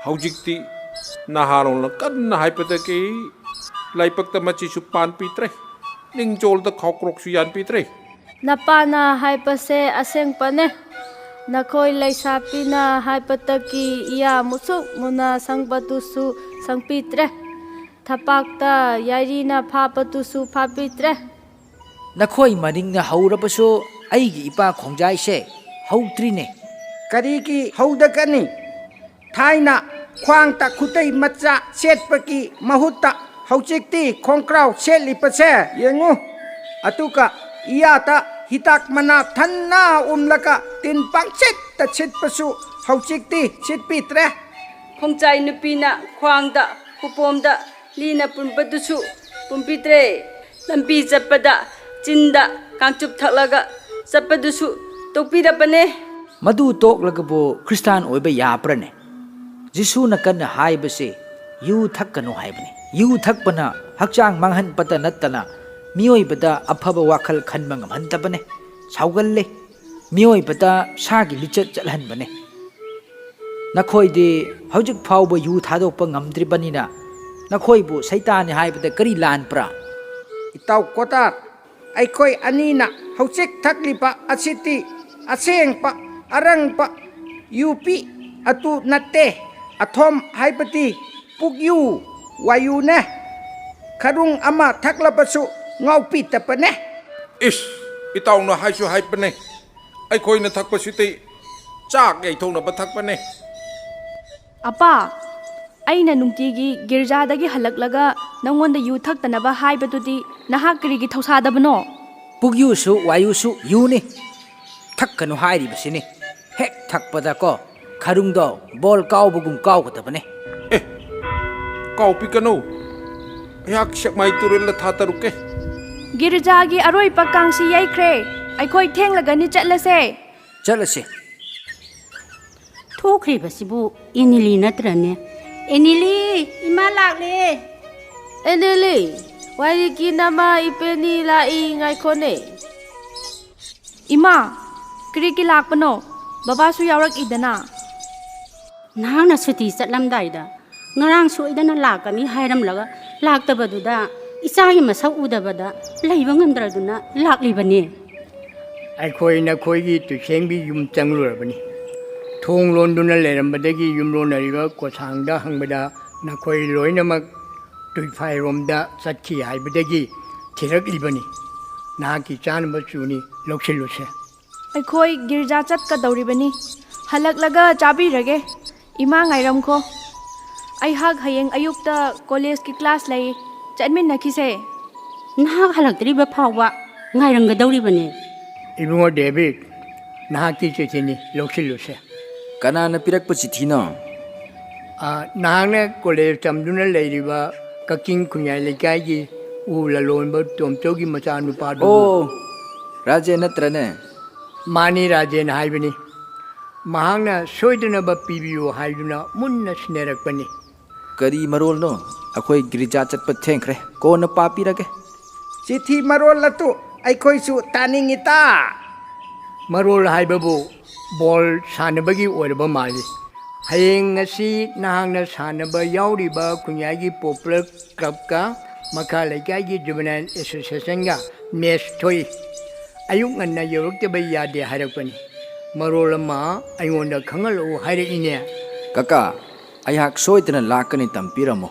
ꯍꯧꯖꯤꯛꯇꯤ ꯅꯍꯥꯔꯣꯜꯅ ꯀꯟꯅ ꯍꯥꯏꯕꯗꯒꯤ ꯂꯥꯏꯕꯛꯇ ꯃꯆꯤꯁꯨ ꯄꯥꯟꯕꯤꯗ꯭ꯔꯦ, ꯅꯤꯡꯖꯣꯜꯗ ꯈꯥꯎꯀ꯭ꯔꯣꯛꯁꯨ ꯌꯥꯟꯕꯤꯗ꯭ꯔꯦ꯫ ꯅꯄꯥꯅ ꯍꯥꯏꯕꯁꯦ ꯑꯁꯦꯡꯕꯅꯦ꯫ ꯅꯈꯣꯏ ꯂꯩꯁꯥꯕꯤꯅ ꯍꯥꯏꯕꯗꯒꯤ ꯏꯌꯥ ꯃꯨꯁꯨꯛ ꯃꯨꯅ ꯁꯪꯕꯗꯨꯁꯨ ꯁꯪꯕꯤꯗ꯭ꯔꯦ꯫ ꯊꯕꯥꯛꯇ ꯌꯥꯏꯔꯤꯅ ꯐꯥꯕꯗꯨꯁꯨ ꯐꯥꯕꯤꯗ꯭ꯔꯦ꯫ ꯅꯈꯣꯏ ꯃꯔꯤꯡꯅ ꯍꯧꯔꯕꯁꯨ ꯑꯩꯒꯤ ꯏꯄꯥ ꯈꯣꯡꯖꯥꯏꯁꯦ ꯍꯧꯗ꯭ꯔꯤꯅꯦ꯫ ꯀꯔꯤꯒꯤ ꯍꯧꯗꯒꯅꯤ? ꯊꯥꯏꯅ ꯈ꯭ꯋꯥꯡꯗ ꯈꯨꯗꯩ ꯃꯆꯥ ꯁꯦꯠꯄꯒꯤ ꯃꯍꯨꯠꯇ ꯍꯧꯖꯤꯛꯇꯤ ꯈꯣꯡꯒ꯭ꯔꯥꯎ ꯁꯦꯠꯂꯤꯕꯁꯦ ꯌꯦꯡꯉꯨ꯫ ꯑꯗꯨꯒ ꯏꯌꯥꯗ ꯍꯤꯗꯥꯛ ꯃꯅꯥ ꯊꯟꯅ ꯎꯝꯂꯒ ꯇꯤꯟ ꯄꯪꯁꯤꯠꯇ ꯁꯤꯠꯄꯁꯨ ꯍꯧꯖꯤꯛꯇꯤ ꯁꯤꯠꯄꯤꯗ꯭ꯔꯦ꯫ ꯈꯣꯡꯆꯥꯏ ꯅꯨꯄꯤꯅ ꯈ꯭ꯋꯥꯡꯗ ꯈꯨꯄꯣꯝꯗ ꯂꯤꯅ ꯄꯨꯟꯕꯗꯨꯁꯨ ꯄꯨꯟꯕꯤꯗ꯭ꯔꯦ꯫ ꯂꯝꯕꯤ ꯆꯠꯄꯗ ꯆꯤꯟꯗ ꯀꯥꯡꯆꯨꯞ ꯊꯛꯂꯒ ꯆꯠꯄꯗꯨꯁꯨ ꯇꯣꯛꯄꯤꯔꯕꯅꯦ꯫ ꯃꯗꯨ ꯇꯣꯛꯂꯒꯕꯨ ꯈ꯭ꯔꯤꯁꯇꯥꯟ ꯑꯣꯏꯕ ꯌꯥꯕ꯭ꯔꯅꯦ? ꯖꯤꯁꯨꯅ ꯀꯟꯅ ꯍꯥꯏꯕꯁꯦ ꯌꯨ ꯊꯛꯀꯅꯨ ꯍꯥꯏꯕꯅꯤ꯫ ꯌꯨ ꯊꯛꯄꯅ ꯍꯛꯆꯥꯡ ꯃꯥꯡꯍꯟꯕꯇ ꯅꯠꯇꯅ ꯃꯤꯑꯣꯏꯕꯗ ꯑꯐꯕ ꯋꯥꯈꯜ ꯈꯟꯕ ꯉꯝꯍꯟꯗꯕꯅꯦ, ꯁꯥꯎꯒꯜꯂꯦ, ꯃꯤꯑꯣꯏꯕꯗ ꯁꯥꯒꯤ ꯂꯤꯆꯠ ꯆꯠꯍꯟꯕꯅꯦ꯫ ꯅꯈꯣꯏꯗꯤ ꯍꯧꯖꯤꯛ ꯐꯥꯎꯕ ꯌꯨ ꯊꯥꯗꯣꯛꯄ ꯉꯝꯗ꯭ꯔꯤꯕꯅꯤꯅ ꯅꯈꯣꯏꯕꯨ ꯁꯩꯇꯥꯟꯅꯤ ꯍꯥꯏꯕꯗ ꯀꯔꯤ ꯂꯥꯟꯕ꯭ꯔꯥ? ꯏꯇꯥꯎ ꯀꯣꯇꯥꯔ, ꯑꯩꯈꯣꯏ ꯑꯅꯤꯅ ꯍꯧꯖꯤꯛ ꯊꯛꯂꯤꯕ ꯑꯁꯤꯗꯤ ꯑꯁꯦꯡꯕ ꯑꯔꯪꯕ ꯌꯨꯕꯤ ꯑꯗꯨ ꯅꯠꯇꯦ꯫ ꯑꯊꯣꯝ ꯍꯥꯏꯕꯗꯤ ꯄꯨꯛꯌꯨ ꯋꯥꯌꯨꯅꯦ꯫ ꯈꯔꯨꯡ ꯑꯃ ꯊꯛꯂꯕꯁꯨ ꯉꯥꯎꯄꯤꯗꯕꯅꯦ꯫ ꯏꯁ, ꯏꯇꯥꯎꯅ ꯍꯥꯏꯁꯨ ꯍꯥꯏꯕꯅꯦ꯫ ꯑꯩꯈꯣꯏꯅ ꯊꯛꯄꯁꯤꯗꯤ ꯆꯥꯛ ꯌꯩꯊꯣꯛꯅꯕ ꯊꯛꯄꯅꯦ꯫ ꯑꯄꯥ, ꯑꯩꯅ ꯅꯨꯡꯇꯤꯒꯤ ꯒꯤꯔꯖꯥꯗꯒꯤ ꯍꯜꯂꯛꯂꯒ ꯅꯪꯉꯣꯟꯗ ꯌꯨ ꯊꯛꯇꯅꯕ ꯍꯥꯏꯕꯗꯨꯗꯤ ꯅꯍꯥꯛ ꯀꯔꯤꯒꯤ ꯊꯧꯁꯥꯗꯕꯅꯣ? ꯄꯨꯛꯌꯨꯁꯨ ꯋꯥꯌꯨꯁꯨ ꯌꯨꯅꯤ꯫ ꯊꯛꯀꯅꯨ ꯍꯥꯏꯔꯤꯕꯁꯤꯅꯤ꯫ ꯍꯦꯛ ꯊꯛꯄꯗꯀꯣ, ꯈꯔꯨꯡꯗꯣ ꯕꯣꯜ ꯀꯥꯎꯕꯒꯨꯝ ꯀꯥꯎꯒꯗꯕꯅꯦ꯫ ꯑꯦ, ꯀꯥꯎꯄꯤꯒꯅꯨ꯫ ꯑꯩꯍꯥꯛ ꯁꯦꯛꯃꯥꯏ ꯇꯨꯔꯦꯜꯗ ꯊꯥ ꯇꯔꯨꯛꯀꯦ꯫ ꯒꯤꯔꯖꯥꯒꯤ ꯑꯔꯣꯏꯕ ꯀꯥꯡꯁꯤ ꯌꯩꯈ꯭ꯔꯦ꯫ ꯑꯩꯈꯣꯏ ꯊꯦꯡꯂꯒꯅꯤ, ꯆꯠꯂꯁꯦ꯫ ꯆꯠꯂꯁꯤ꯫ ꯊꯣꯛꯈ꯭ꯔꯤꯕꯁꯤꯕꯨ ꯑꯦꯅꯤꯂꯤ ꯅꯠꯇ꯭ꯔꯅꯦ? ꯑꯦꯅꯤꯂꯤ, ꯏꯃꯥ ꯂꯥꯛꯂꯦ꯫ ꯑꯦꯅꯤꯂꯤ, ꯋꯥꯏꯔꯤꯀꯤ ꯅꯃꯥ ꯏꯄꯦꯅꯤ ꯂꯥꯛꯏ, ꯉꯥꯏꯈꯣꯅꯦ꯫ ꯏꯃꯥ, ꯀꯔꯤꯒꯤ ꯂꯥꯛꯄꯅꯣ? ꯕꯕꯥꯁꯨ ꯌꯥꯎꯔꯛꯏꯗꯅ꯫ ꯅꯍꯥꯛꯅ ꯁꯨꯇꯤ ꯆꯠꯂꯝꯗꯥꯏꯗ ꯉꯔꯥꯡ ꯁꯣꯏꯗꯅ ꯂꯥꯛꯀꯅꯤ ꯍꯥꯏꯔꯝꯂꯒ ꯂꯥꯛꯇꯕꯗꯨꯗ ꯏꯆꯥꯒꯤ ꯃꯁꯛ ꯎꯗꯕꯗ ꯂꯩꯕ ꯉꯝꯗ꯭ꯔꯗꯨꯅ ꯂꯥꯛꯂꯤꯕꯅꯤ꯫ ꯑꯩꯈꯣꯏ ꯅꯈꯣꯏꯒꯤ ꯇꯨꯏꯁꯦꯡꯕꯤ ꯌꯨꯝ ꯆꯪꯂꯨꯔꯕꯅꯤ꯫ ꯊꯣꯡ ꯂꯣꯟꯗꯨꯅ ꯂꯩꯔꯝꯕꯗꯒꯤ ꯌꯨꯝꯂꯣꯟꯅꯔꯤꯕ ꯀꯣꯁꯥꯡꯗ ꯍꯪꯕꯗ ꯅꯈꯣꯏ ꯂꯣꯏꯅꯃꯛ ꯇꯨꯏꯐꯥꯏꯔꯣꯝꯗ ꯆꯠꯈꯤ ꯍꯥꯏꯕꯗꯒꯤ ꯊꯤꯔꯛꯂꯤꯕꯅꯤ꯫ ꯅꯍꯥꯛꯀꯤ ꯆꯥꯅꯕ ꯆꯨꯅꯤ, ꯂꯧꯁꯤꯜꯂꯨꯁꯦ꯫ ꯑꯩꯈꯣꯏ ꯒꯤꯔꯖꯥ ꯆꯠꯀꯗꯧꯔꯤꯕꯅꯤ꯫ ꯍꯜꯂꯛꯂꯒ ꯆꯥꯕꯤꯔꯒꯦ꯫ ꯏꯃꯥ ꯉꯥꯏꯔꯝꯈꯣ꯫ ꯑꯩꯍꯥꯛ ꯍꯌꯦꯡ ꯑꯌꯨꯛꯇ ꯀꯣꯂꯦꯖꯀꯤ ꯀ꯭ꯂꯥꯁ ꯂꯩ꯫ ꯆꯠꯃꯤꯟꯅꯈꯤꯁꯦ꯫ ꯅꯍꯥꯛ ꯍꯜꯂꯛꯇ꯭ꯔꯤꯕ ꯐꯥꯎꯕ ꯉꯥꯏꯔꯝꯒꯗꯧꯔꯤꯕꯅꯤ꯫ ꯏꯕꯨꯡꯉꯣ ꯗꯦꯕꯤꯠ, ꯅꯍꯥꯛꯀꯤ ꯆꯤꯊꯤꯅꯤ, ꯂꯧꯁꯤꯜꯂꯨꯁꯦ꯫ ꯀꯅꯥꯅ ꯄꯤꯔꯛꯄ ꯆꯤꯊꯤꯅꯣ? ꯑ, ꯅꯍꯥꯛꯅ ꯀꯣꯂꯦꯖ ꯇꯝꯗꯨꯅ ꯂꯩꯔꯤꯕ ꯀꯛꯆꯤꯡ ꯈꯨꯟꯌꯥꯏ ꯂꯩꯀꯥꯏꯒꯤ ꯎ ꯂꯂꯣꯟꯕ ꯇꯣꯝꯆꯧꯒꯤ ꯃꯆꯥꯅꯨꯄꯥꯗꯨꯕꯨ꯫ ꯑꯣ, ꯔꯥꯖꯦꯟ ꯅꯠꯇ꯭ꯔꯅꯦ? ꯃꯥꯅꯤ, ꯔꯥꯖꯦꯟ ꯍꯥꯏꯕꯅꯤ꯫ ꯃꯍꯥꯛꯅ ꯁꯣꯏꯗꯅꯕ ꯄꯤꯕꯤꯌꯨ ꯍꯥꯏꯗꯨꯅ ꯃꯨꯟꯅ ꯁꯤꯟꯅꯔꯛꯄꯅꯤ꯫ ꯀꯔꯤ ꯃꯔꯣꯜꯅꯣ? ꯑꯩꯈꯣꯏ ꯒꯤꯔꯤꯖꯥ ꯆꯠꯄ ꯊꯦꯡꯈ꯭ꯔꯦ, ꯀꯣꯟꯅ ꯄꯥꯕꯤꯔꯒꯦ꯫ ꯆꯤꯊꯤ ꯃꯔꯣꯜ ꯑꯗꯨ ꯑꯩꯈꯣꯏꯁꯨ ꯇꯥꯅꯤꯡꯉꯤꯗ꯫ ꯃꯔꯣꯜ ꯍꯥꯏꯕꯕꯨ ꯕꯣꯜ ꯁꯥꯟꯅꯕꯒꯤ ꯑꯣꯏꯔꯕ ꯃꯥꯜꯂꯤ꯫ ꯍꯌꯦꯡ ꯉꯁꯤ ꯅꯍꯥꯛꯅ ꯁꯥꯟꯅꯕ ꯌꯥꯎꯔꯤꯕ ꯈꯨꯟꯌꯥꯏꯒꯤ ꯄꯣꯄꯨꯂꯔ ꯀ꯭ꯂꯕꯀ ꯃꯈꯥ ꯂꯩꯀꯥꯏꯒꯤ ꯖꯨꯕꯦꯅꯥꯏꯜ ꯑꯦꯁꯣꯁꯤꯌꯦꯁꯟꯒ ꯃꯦꯆ ꯊꯣꯛꯏ꯫ ꯑꯌꯨꯛ ꯉꯟꯅ ꯌꯧꯔꯛꯇꯕ ꯌꯥꯗꯦ ꯍꯥꯏꯔꯛꯄꯅꯤ꯫ ꯃꯔꯣꯜ ꯑꯃ ꯑꯩꯉꯣꯟꯗ ꯈꯪꯍꯜꯂꯛꯎ ꯍꯥꯏꯔꯛꯏꯅꯦ꯫ ꯀꯀꯥ, ꯑꯩꯍꯥꯛ ꯁꯣꯏꯗꯅ ꯂꯥꯛꯀꯅꯤ, ꯇꯝꯕꯤꯔꯝꯃꯣ꯫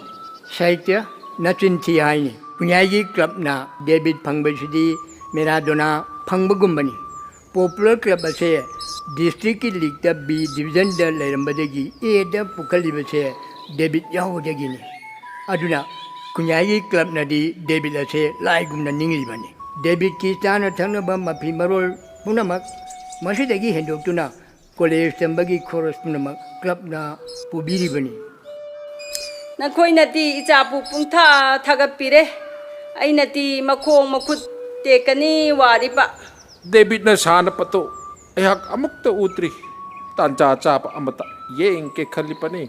ꯁꯥꯍꯤꯇ꯭ꯌ, ꯅꯆꯤꯟ ꯊꯤ ꯍꯥꯏꯅꯤ꯫ ꯈꯨꯟꯌꯥꯏꯒꯤ ꯀ꯭ꯂꯕꯅ ꯗꯦꯕꯤꯠ ꯐꯪꯕꯁꯤꯗꯤ ꯃꯦꯔꯥꯗꯣꯅꯥ ꯐꯪꯕꯒꯨꯝꯕꯅꯤ꯫ ꯄꯣꯄꯨꯂꯔ ꯀ꯭ꯂꯕ ꯑꯁꯦ ꯗꯤꯁꯇ꯭ꯔꯤꯛꯀꯤ ꯂꯤꯛꯇ ꯕꯤ ꯗꯤꯕꯤꯖꯟꯗ ꯂꯩꯔꯝꯕꯗꯒꯤ ꯑꯦꯗ ꯄꯨꯈꯠꯂꯤꯕꯁꯦ ꯗꯦꯕꯤꯠ ꯌꯥꯎꯕꯗꯒꯤꯅꯤ꯫ ꯑꯗꯨꯅ ꯈꯨꯟꯌꯥꯏꯒꯤ ꯀ꯭ꯂꯕꯅꯗꯤ ꯗꯦꯕꯤꯠ ꯑꯁꯦ ꯂꯥꯏꯒꯨꯝꯅ ꯅꯤꯡꯂꯤꯕꯅꯤ꯫ ꯗꯦꯕꯤꯠꯀꯤ ꯆꯥꯅ ꯊꯛꯅꯕ ꯃꯐꯤ ꯃꯔꯣꯜ ꯄꯨꯝꯅꯃꯛ ꯃꯁꯤꯗꯒꯤ ꯍꯦꯟꯗꯣꯛꯇꯨꯅ ꯀꯣꯂꯦꯖ ꯇꯝꯕꯒꯤ ꯈꯣꯔꯁ ꯄꯨꯝꯅꯃꯛ ꯀ꯭ꯂꯕꯅ ꯄꯨꯕꯤꯔꯤꯕꯅꯤ꯫ ꯅꯈꯣꯏꯅꯗꯤ ꯏꯆꯥꯕꯨ ꯄꯨꯡꯊꯥ ꯊꯥꯒꯠꯄꯤꯔꯦ, ꯑꯩꯅꯗꯤ ꯃꯈꯣꯡ ꯃꯈꯨꯠ ꯇꯦꯛꯀꯅꯤ ꯋꯥꯔꯤꯕ꯫ ꯗꯦꯕꯤꯠꯅ ꯁꯥꯟꯅꯕꯗꯣ ꯑꯩꯍꯥꯛ ꯑꯃꯨꯛꯇ ꯎꯗ꯭ꯔꯤ꯫ ꯇꯥꯟꯖꯥ ꯆꯥꯕ ꯑꯃꯗ ꯌꯦꯡꯒꯦ ꯈꯜꯂꯤꯕꯅꯤ꯫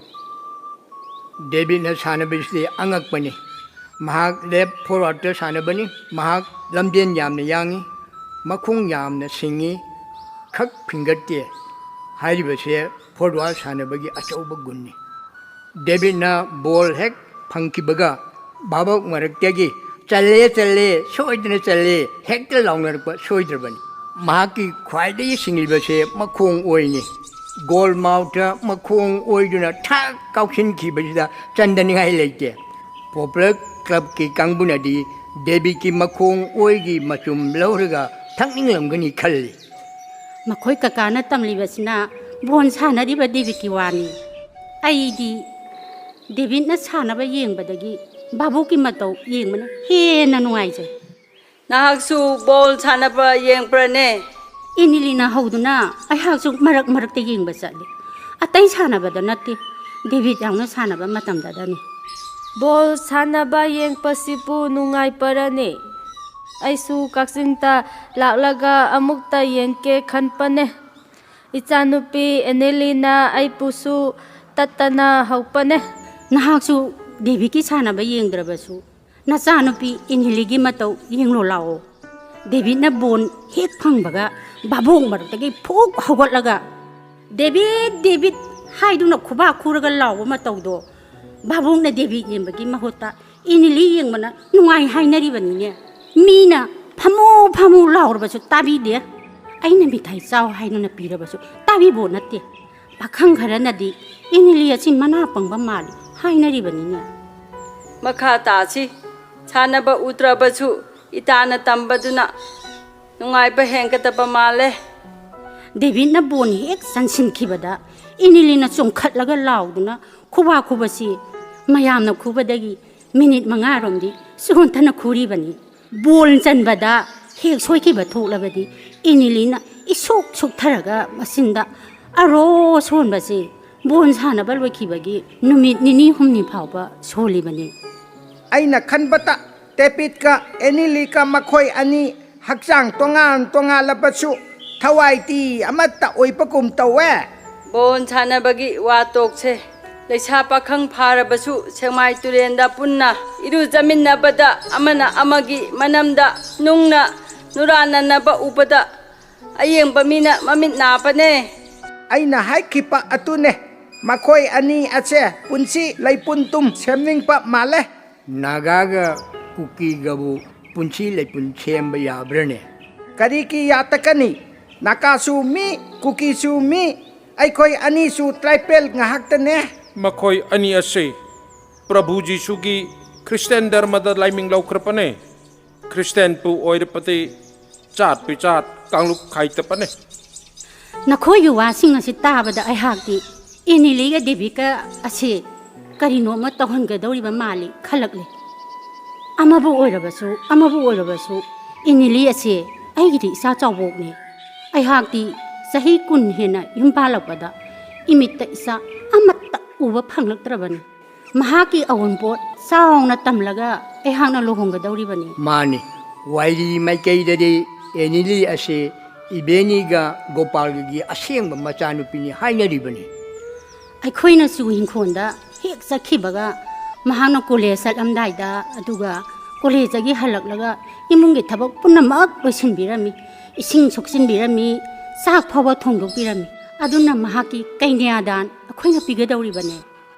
ꯗꯦꯕꯤꯠꯅ ꯁꯥꯟꯅꯕꯁꯤꯗꯤ ꯑꯉꯛꯄꯅꯤ꯫ ꯃꯍꯥꯛ ꯂꯦꯐ ꯐꯣꯔꯋꯥꯔꯗꯇ ꯁꯥꯟꯅꯕꯅꯤ꯫ ꯃꯍꯥꯛ ꯂꯝꯖꯦꯟ ꯌꯥꯝꯅ ꯌꯥꯡꯏ, ꯃꯈꯣꯡ ꯌꯥꯝꯅ ꯁꯤꯡꯏ, ꯈꯛ ꯐꯤꯡꯒꯠꯇꯦ꯫ ꯍꯥꯏꯔꯤꯕꯁꯦ ꯐꯣꯔꯋꯥꯔꯗ ꯁꯥꯟꯅꯕꯒꯤ ꯑꯆꯧꯕ ꯒꯨꯟꯅꯤ꯫ ꯗꯦꯕꯤꯠꯅ ꯕꯣꯜ ꯍꯦꯛ ꯐꯪꯈꯤꯕꯒ ꯚꯥꯕꯣꯛ ꯃꯔꯛꯇꯒꯤ "ꯆꯜꯂꯦ, ꯆꯜꯂꯦ, ꯁꯣꯏꯗꯅ ꯆꯜꯂꯦ" ꯍꯦꯛꯇ ꯂꯥꯎꯅꯔꯛꯄ ꯁꯣꯏꯗ꯭ꯔꯕꯅꯤ꯫ ꯃꯍꯥꯛꯀꯤ ꯈ꯭ꯋꯥꯏꯗꯒꯤ ꯁꯤꯡꯂꯤꯕꯁꯦ ꯃꯈꯣꯡ ꯑꯣꯏꯅꯤ꯫ ꯒꯣꯜ ꯃꯥꯎꯠꯇ ꯃꯈꯣꯡ ꯑꯣꯏꯗꯨꯅ ꯊꯛ ꯀꯥꯎꯁꯤꯟꯈꯤꯕꯁꯤꯗ ꯆꯟꯗꯅꯤꯡꯉꯥꯏ ꯂꯩꯇꯦ꯫ ꯄꯣꯄꯨꯂꯔ ꯀ꯭ꯂꯕꯀꯤ ꯀꯥꯡꯕꯨꯅꯗꯤ ꯗꯦꯕꯤꯠꯀꯤ ꯃꯈꯣꯡ ꯑꯣꯏꯒꯤ ꯃꯆꯨꯝ ꯂꯧꯔꯒ ꯊꯛꯅꯤꯡꯂꯝꯒꯅꯤ ꯈꯜꯂꯤ꯫ ꯃꯈꯣꯏ ꯀꯀꯥꯅ ꯇꯝꯂꯤꯕꯁꯤꯅ ꯕꯣꯜ ꯁꯥꯟꯅꯔꯤꯕ ꯗꯦꯕꯤꯠꯀꯤ ꯋꯥꯅꯤ꯫ ꯑꯩꯗꯤ ꯗꯦꯕꯤꯠꯅ ꯁꯥꯟꯅꯕ ꯌꯦꯡꯕꯗꯒꯤ ꯚꯥꯕꯣꯛꯀꯤ ꯃꯇꯧ ꯌꯦꯡꯕꯅ ꯍꯦꯟꯅ ꯅꯨꯡꯉꯥꯏꯖꯩ꯫ ꯅꯍꯥꯛꯁꯨ ꯕꯣꯜ ꯁꯥꯟꯅꯕ ꯌꯦꯡꯕ꯭ꯔꯅꯦ? ꯏꯅꯤꯂꯤꯅ ꯍꯧꯗꯨꯅ ꯑꯩꯍꯥꯛꯁꯨ ꯃꯔꯛ ꯃꯔꯛꯇ ꯌꯦꯡꯕ ꯆꯠꯂꯤ꯫ ꯑꯇꯩ ꯁꯥꯟꯅꯕꯗ ꯅꯠꯇꯦ, ꯗꯦꯕꯤꯠ ꯌꯥꯎꯅ ꯁꯥꯟꯅꯕ ꯃꯇꯝꯗꯗꯅꯤ꯫ ꯕꯣꯜ ꯁꯥꯟꯅꯕ ꯌꯦꯡꯕꯁꯤꯕꯨ ꯅꯨꯡꯉꯥꯏꯕ꯭ꯔꯅꯦ? ꯑꯩꯁꯨ ꯀꯛꯆꯤꯡꯗ ꯂꯥꯛꯂꯒ ꯑꯃꯨꯛꯇ ꯌꯦꯡꯒꯦ ꯈꯟꯕꯅꯦ꯫ ꯏꯆꯥꯅꯨꯄꯤ ꯑꯦꯅꯦꯂꯤꯅ ꯑꯩꯕꯨꯁꯨ ꯇꯠꯇꯅ ꯍꯧꯕꯅꯦ꯫ ꯅꯍꯥꯛꯁꯨ ꯗꯦꯕꯤꯠꯀꯤ ꯁꯥꯟꯅꯕ ꯌꯦꯡꯗ꯭ꯔꯕꯁꯨ ꯅꯆꯥꯅꯨꯄꯤ ꯏꯅꯤꯂꯤꯒꯤ ꯃꯇꯧ ꯌꯦꯡꯂꯣ ꯂꯥꯛꯑꯣ꯫ ꯗꯦꯕꯤꯠꯅ ꯕꯣꯜ ꯍꯦꯛ ꯐꯪꯕꯒ ꯚꯥꯕꯣꯛ ꯃꯔꯛꯇꯒꯤ ꯐꯨꯛ ꯍꯧꯒꯠꯂꯒ "ꯗꯦꯕꯤꯠ, ꯗꯦꯕꯤꯠ" ꯍꯥꯏꯗꯨꯅ ꯈꯨꯕꯥꯛ ꯈꯨꯔꯒ ꯂꯥꯎꯕ ꯃꯇꯧꯗꯣ꯫ ꯚꯥꯕꯣꯛꯅ ꯗꯦꯕꯤꯠ ꯌꯦꯡꯕꯒꯤ ꯃꯍꯨꯠꯇ ꯏꯅꯤꯂꯤ ꯌꯦꯡꯕꯅ ꯅꯨꯡꯉꯥꯏ ꯍꯥꯏꯅꯔꯤꯕꯅꯤꯅꯦ꯫ ꯃꯤꯅ "ꯐꯝꯃꯨ, ꯐꯝꯃꯨ" ꯂꯥꯎꯔꯕꯁꯨ ꯇꯥꯕꯤꯗꯦ꯫ ꯑꯩꯅ ꯃꯤꯊꯥꯏ ꯆꯥꯎ ꯍꯥꯏꯗꯨꯅ ꯄꯤꯔꯕꯁꯨ ꯇꯥꯕꯤꯕꯣ ꯅꯠꯇꯦ꯫ ꯄꯥꯈꯪ ꯈꯔꯅꯗꯤ ꯏꯅꯤꯂꯤ ꯑꯁꯤ ꯃꯅꯥ ꯄꯪꯕ ꯃꯥꯜꯂꯤ ꯍꯥꯏꯅꯔꯤꯕꯅꯤꯅꯦ꯫ "ꯃꯈꯥ ꯇꯥꯁꯤ꯫ ꯁꯥꯟꯅꯕ ꯎꯗ꯭ꯔꯕꯁꯨ ꯏꯇꯥꯅ ꯇꯝꯕꯗꯨꯅ ꯅꯨꯡꯉꯥꯏꯕ ꯍꯦꯟꯒꯗꯕ ꯃꯥꯜꯂꯦ"꯫ ꯗꯦꯕꯤꯠꯅ ꯕꯣꯟ ꯍꯦꯛ ꯆꯟꯁꯤꯟꯈꯤꯕꯗ ꯏꯅꯤꯂꯤꯅ ꯆꯣꯡꯈꯠꯂꯒ ꯂꯥꯎꯗꯨꯅ ꯈꯨꯕꯥꯛ ꯈꯨꯕꯁꯤ ꯃꯌꯥꯝꯅ ꯈꯨꯕꯗꯒꯤ ꯃꯤꯅꯤꯠ ꯃꯉꯥꯔꯣꯝꯗꯤ ꯁꯨꯛꯍꯟꯊꯅ ꯈꯨꯔꯤꯕꯅꯤ꯫ ꯕꯣꯜ ꯆꯟꯕꯗ ꯍꯦꯛ ꯁꯣꯏꯈꯤꯕ ꯊꯣꯛꯂꯕꯗꯤ ꯏꯅꯤꯂꯤꯅ ꯏꯁꯣꯛ ꯁꯣꯛꯊꯔꯒ ꯃꯆꯤꯟꯗ ꯑꯔꯣ ꯁꯣꯟꯕꯁꯤ ꯕꯣꯜ ꯁꯥꯟꯅꯕ ꯂꯣꯏꯈꯤꯕꯒꯤ ꯅꯨꯃꯤꯠ ꯅꯤꯅꯤ ꯍꯨꯝꯅꯤ ꯐꯥꯎꯕ ꯁꯣꯜꯂꯤꯕꯅꯤ꯫ ꯑꯩꯅ ꯈꯟꯕꯇ ꯇꯦꯄꯤꯠꯀ ꯑꯦꯅꯤꯂꯤꯀ ꯃꯈꯣꯏ ꯑꯅꯤ ꯍꯛꯆꯥꯡ ꯇꯣꯉꯥꯟ ꯇꯣꯉꯥꯜꯂꯕꯁꯨ ꯊꯋꯥꯏꯗꯤ ꯑꯃꯠꯇ ꯑꯣꯏꯕꯒꯨꯝ ꯇꯧꯋꯦ꯫ ꯕꯣꯜ ꯁꯥꯟꯅꯕꯒꯤ ꯋꯥ ꯇꯣꯛꯁꯦ꯫ ꯂꯩꯁꯥ ꯄꯥꯈꯪ ꯐꯥꯔꯕꯁꯨ ꯁꯦꯛꯃꯥꯏ ꯇꯨꯔꯦꯟꯗ ꯄꯨꯟꯅ ꯏꯔꯨꯖꯃꯤꯟꯅꯕꯗ ꯑꯃꯅ ꯑꯃꯒꯤ ꯃꯅꯝꯗ ꯅꯨꯡꯅ ꯅꯨꯔꯥꯟꯅꯅꯕ ꯎꯕꯗ ꯑꯌꯦꯡꯕ ꯃꯤꯅ ꯃꯃꯤꯠ ꯅꯥꯕꯅꯦ꯫ ꯑꯩꯅ ꯍꯥꯏꯈꯤꯕ ꯑꯗꯨꯅꯦ, ꯃꯈꯣꯏ ꯑꯅꯤ ꯑꯁꯦ ꯄꯨꯟꯁꯤ ꯂꯩꯄꯨꯟꯗꯨꯝ ꯁꯦꯝꯅꯤꯡꯕ ꯃꯥꯜꯂꯦ꯫ ꯅꯥꯒꯥꯒ ꯀꯨꯀꯤꯒꯕꯨ ꯄꯨꯟꯁꯤ ꯂꯩꯄꯨꯟ ꯁꯦꯝꯕ ꯌꯥꯕ꯭ꯔꯅꯦ? ꯀꯔꯤꯒꯤ ꯌꯥꯇꯀꯅꯤ? ꯅꯥꯒꯥꯁꯨ ꯃꯤ, ꯀꯨꯀꯤꯁꯨ ꯃꯤ, ꯑꯩꯈꯣꯏ ꯑꯅꯤꯁꯨ ꯇ꯭ꯔꯥꯏꯕꯦꯜ ꯉꯥꯛꯇꯅꯦ꯫ ꯃꯈꯣꯏ ꯑꯅꯤ ꯑꯁꯤ ꯄ꯭ꯔꯚꯨ ꯖꯤꯁꯨꯒꯤ ꯈ꯭ꯔꯤꯁꯇꯤꯌꯥꯟ ꯙꯔꯃꯗ ꯂꯥꯏꯃꯤꯡ ꯂꯧꯈ꯭ꯔꯕꯅꯦ꯫ ꯈ꯭ꯔꯤꯁꯇꯤꯌꯥꯟꯕꯨ ꯑꯣꯏꯔꯕꯗꯤ ꯖꯥꯠ ꯕꯤꯖꯥꯠ ꯀꯥꯡꯂꯨꯞ ꯈꯥꯏꯗꯕꯅꯦ꯫ ꯅꯈꯣꯏꯒꯤ ꯋꯥꯁꯤꯡ ꯑꯁꯤ ꯇꯥꯕꯗ ꯑꯩꯍꯥꯛꯇꯤ ꯏꯅꯤꯂꯤꯒ ꯗꯦꯕꯤꯀ ꯑꯁꯤ ꯀꯔꯤꯅꯣ ꯑꯃ ꯇꯧꯍꯟꯒꯗꯧꯔꯤꯕ ꯃꯥꯜꯂꯤ ꯈꯜꯂꯛꯂꯤ꯫ ꯑꯃꯕꯨ ꯑꯣꯏꯔꯕꯁꯨ, ꯑꯃꯕꯨ ꯑꯣꯏꯔꯕꯁꯨ, ꯏꯅꯤꯂꯤ ꯑꯁꯤ ꯑꯩꯒꯤꯗꯤ ꯏꯆꯥ ꯆꯥꯎꯕꯣꯛꯅꯤ꯫ ꯑꯩꯍꯥꯛꯇꯤ ꯆꯍꯤ ꯀꯨꯟ ꯍꯦꯟꯅ ꯌꯨꯝ ꯄꯥꯜꯂꯛꯄꯗ ꯏꯃꯤꯠꯇ ꯏꯆꯥ ꯑꯃꯠꯇ ꯎꯕ ꯐꯪꯂꯛꯇ꯭ꯔꯕꯅꯤ꯫ ꯃꯍꯥꯛꯀꯤ ꯑꯋꯨꯟꯄꯣꯠ ꯆꯥꯎꯅ ꯇꯝꯂꯒ ꯑꯩꯍꯥꯛꯅ ꯂꯨꯍꯣꯡꯒꯗꯧꯔꯤꯕꯅꯤ꯫ ꯃꯥꯅꯤ, ꯋꯥꯏꯔꯤ ꯃꯥꯏꯀꯩꯗꯗꯤ ꯑꯦꯅꯤꯂꯤ ꯑꯁꯤ ꯏꯕꯦꯅꯤꯒ ꯒꯣꯄꯥꯜꯒꯒꯤ ꯑꯁꯦꯡꯕ ꯃꯆꯥꯅꯨꯄꯤꯅꯤ ꯍꯥꯏꯅꯔꯤꯕꯅꯤ꯫ ꯑꯩꯈꯣꯏꯅꯁꯨ ꯏꯪꯈꯣꯜꯗ ꯍꯦꯛ ꯆꯠꯈꯤꯕꯒ ꯃꯍꯥꯛꯅ ꯀꯣꯂꯦꯖ ꯆꯠꯂꯝꯗꯥꯏꯗ, ꯑꯗꯨꯒ ꯀꯣꯂꯦꯖꯇꯒꯤ ꯍꯜꯂꯛꯂꯒ ꯏꯃꯨꯡꯒꯤ ꯊꯕꯛ ꯄꯨꯝꯅꯃꯛ ꯂꯣꯏꯁꯤꯟꯕꯤꯔꯝꯃꯤ, ꯏꯁꯤꯡ ꯁꯣꯛꯆꯤꯟꯕꯤꯔꯝꯃꯤ, ꯆꯥꯛ ꯐꯥꯎꯕ ꯊꯣꯡꯗꯣꯛꯄꯤꯔꯝꯃꯤ꯫ ꯑꯗꯨꯅ ꯃꯍꯥꯛꯀꯤ ꯀꯩꯅ꯭ꯌꯥꯗꯥꯟ ꯑꯩꯈꯣꯏꯅ ꯄꯤꯒꯗꯧꯔꯤꯕꯅꯦ꯫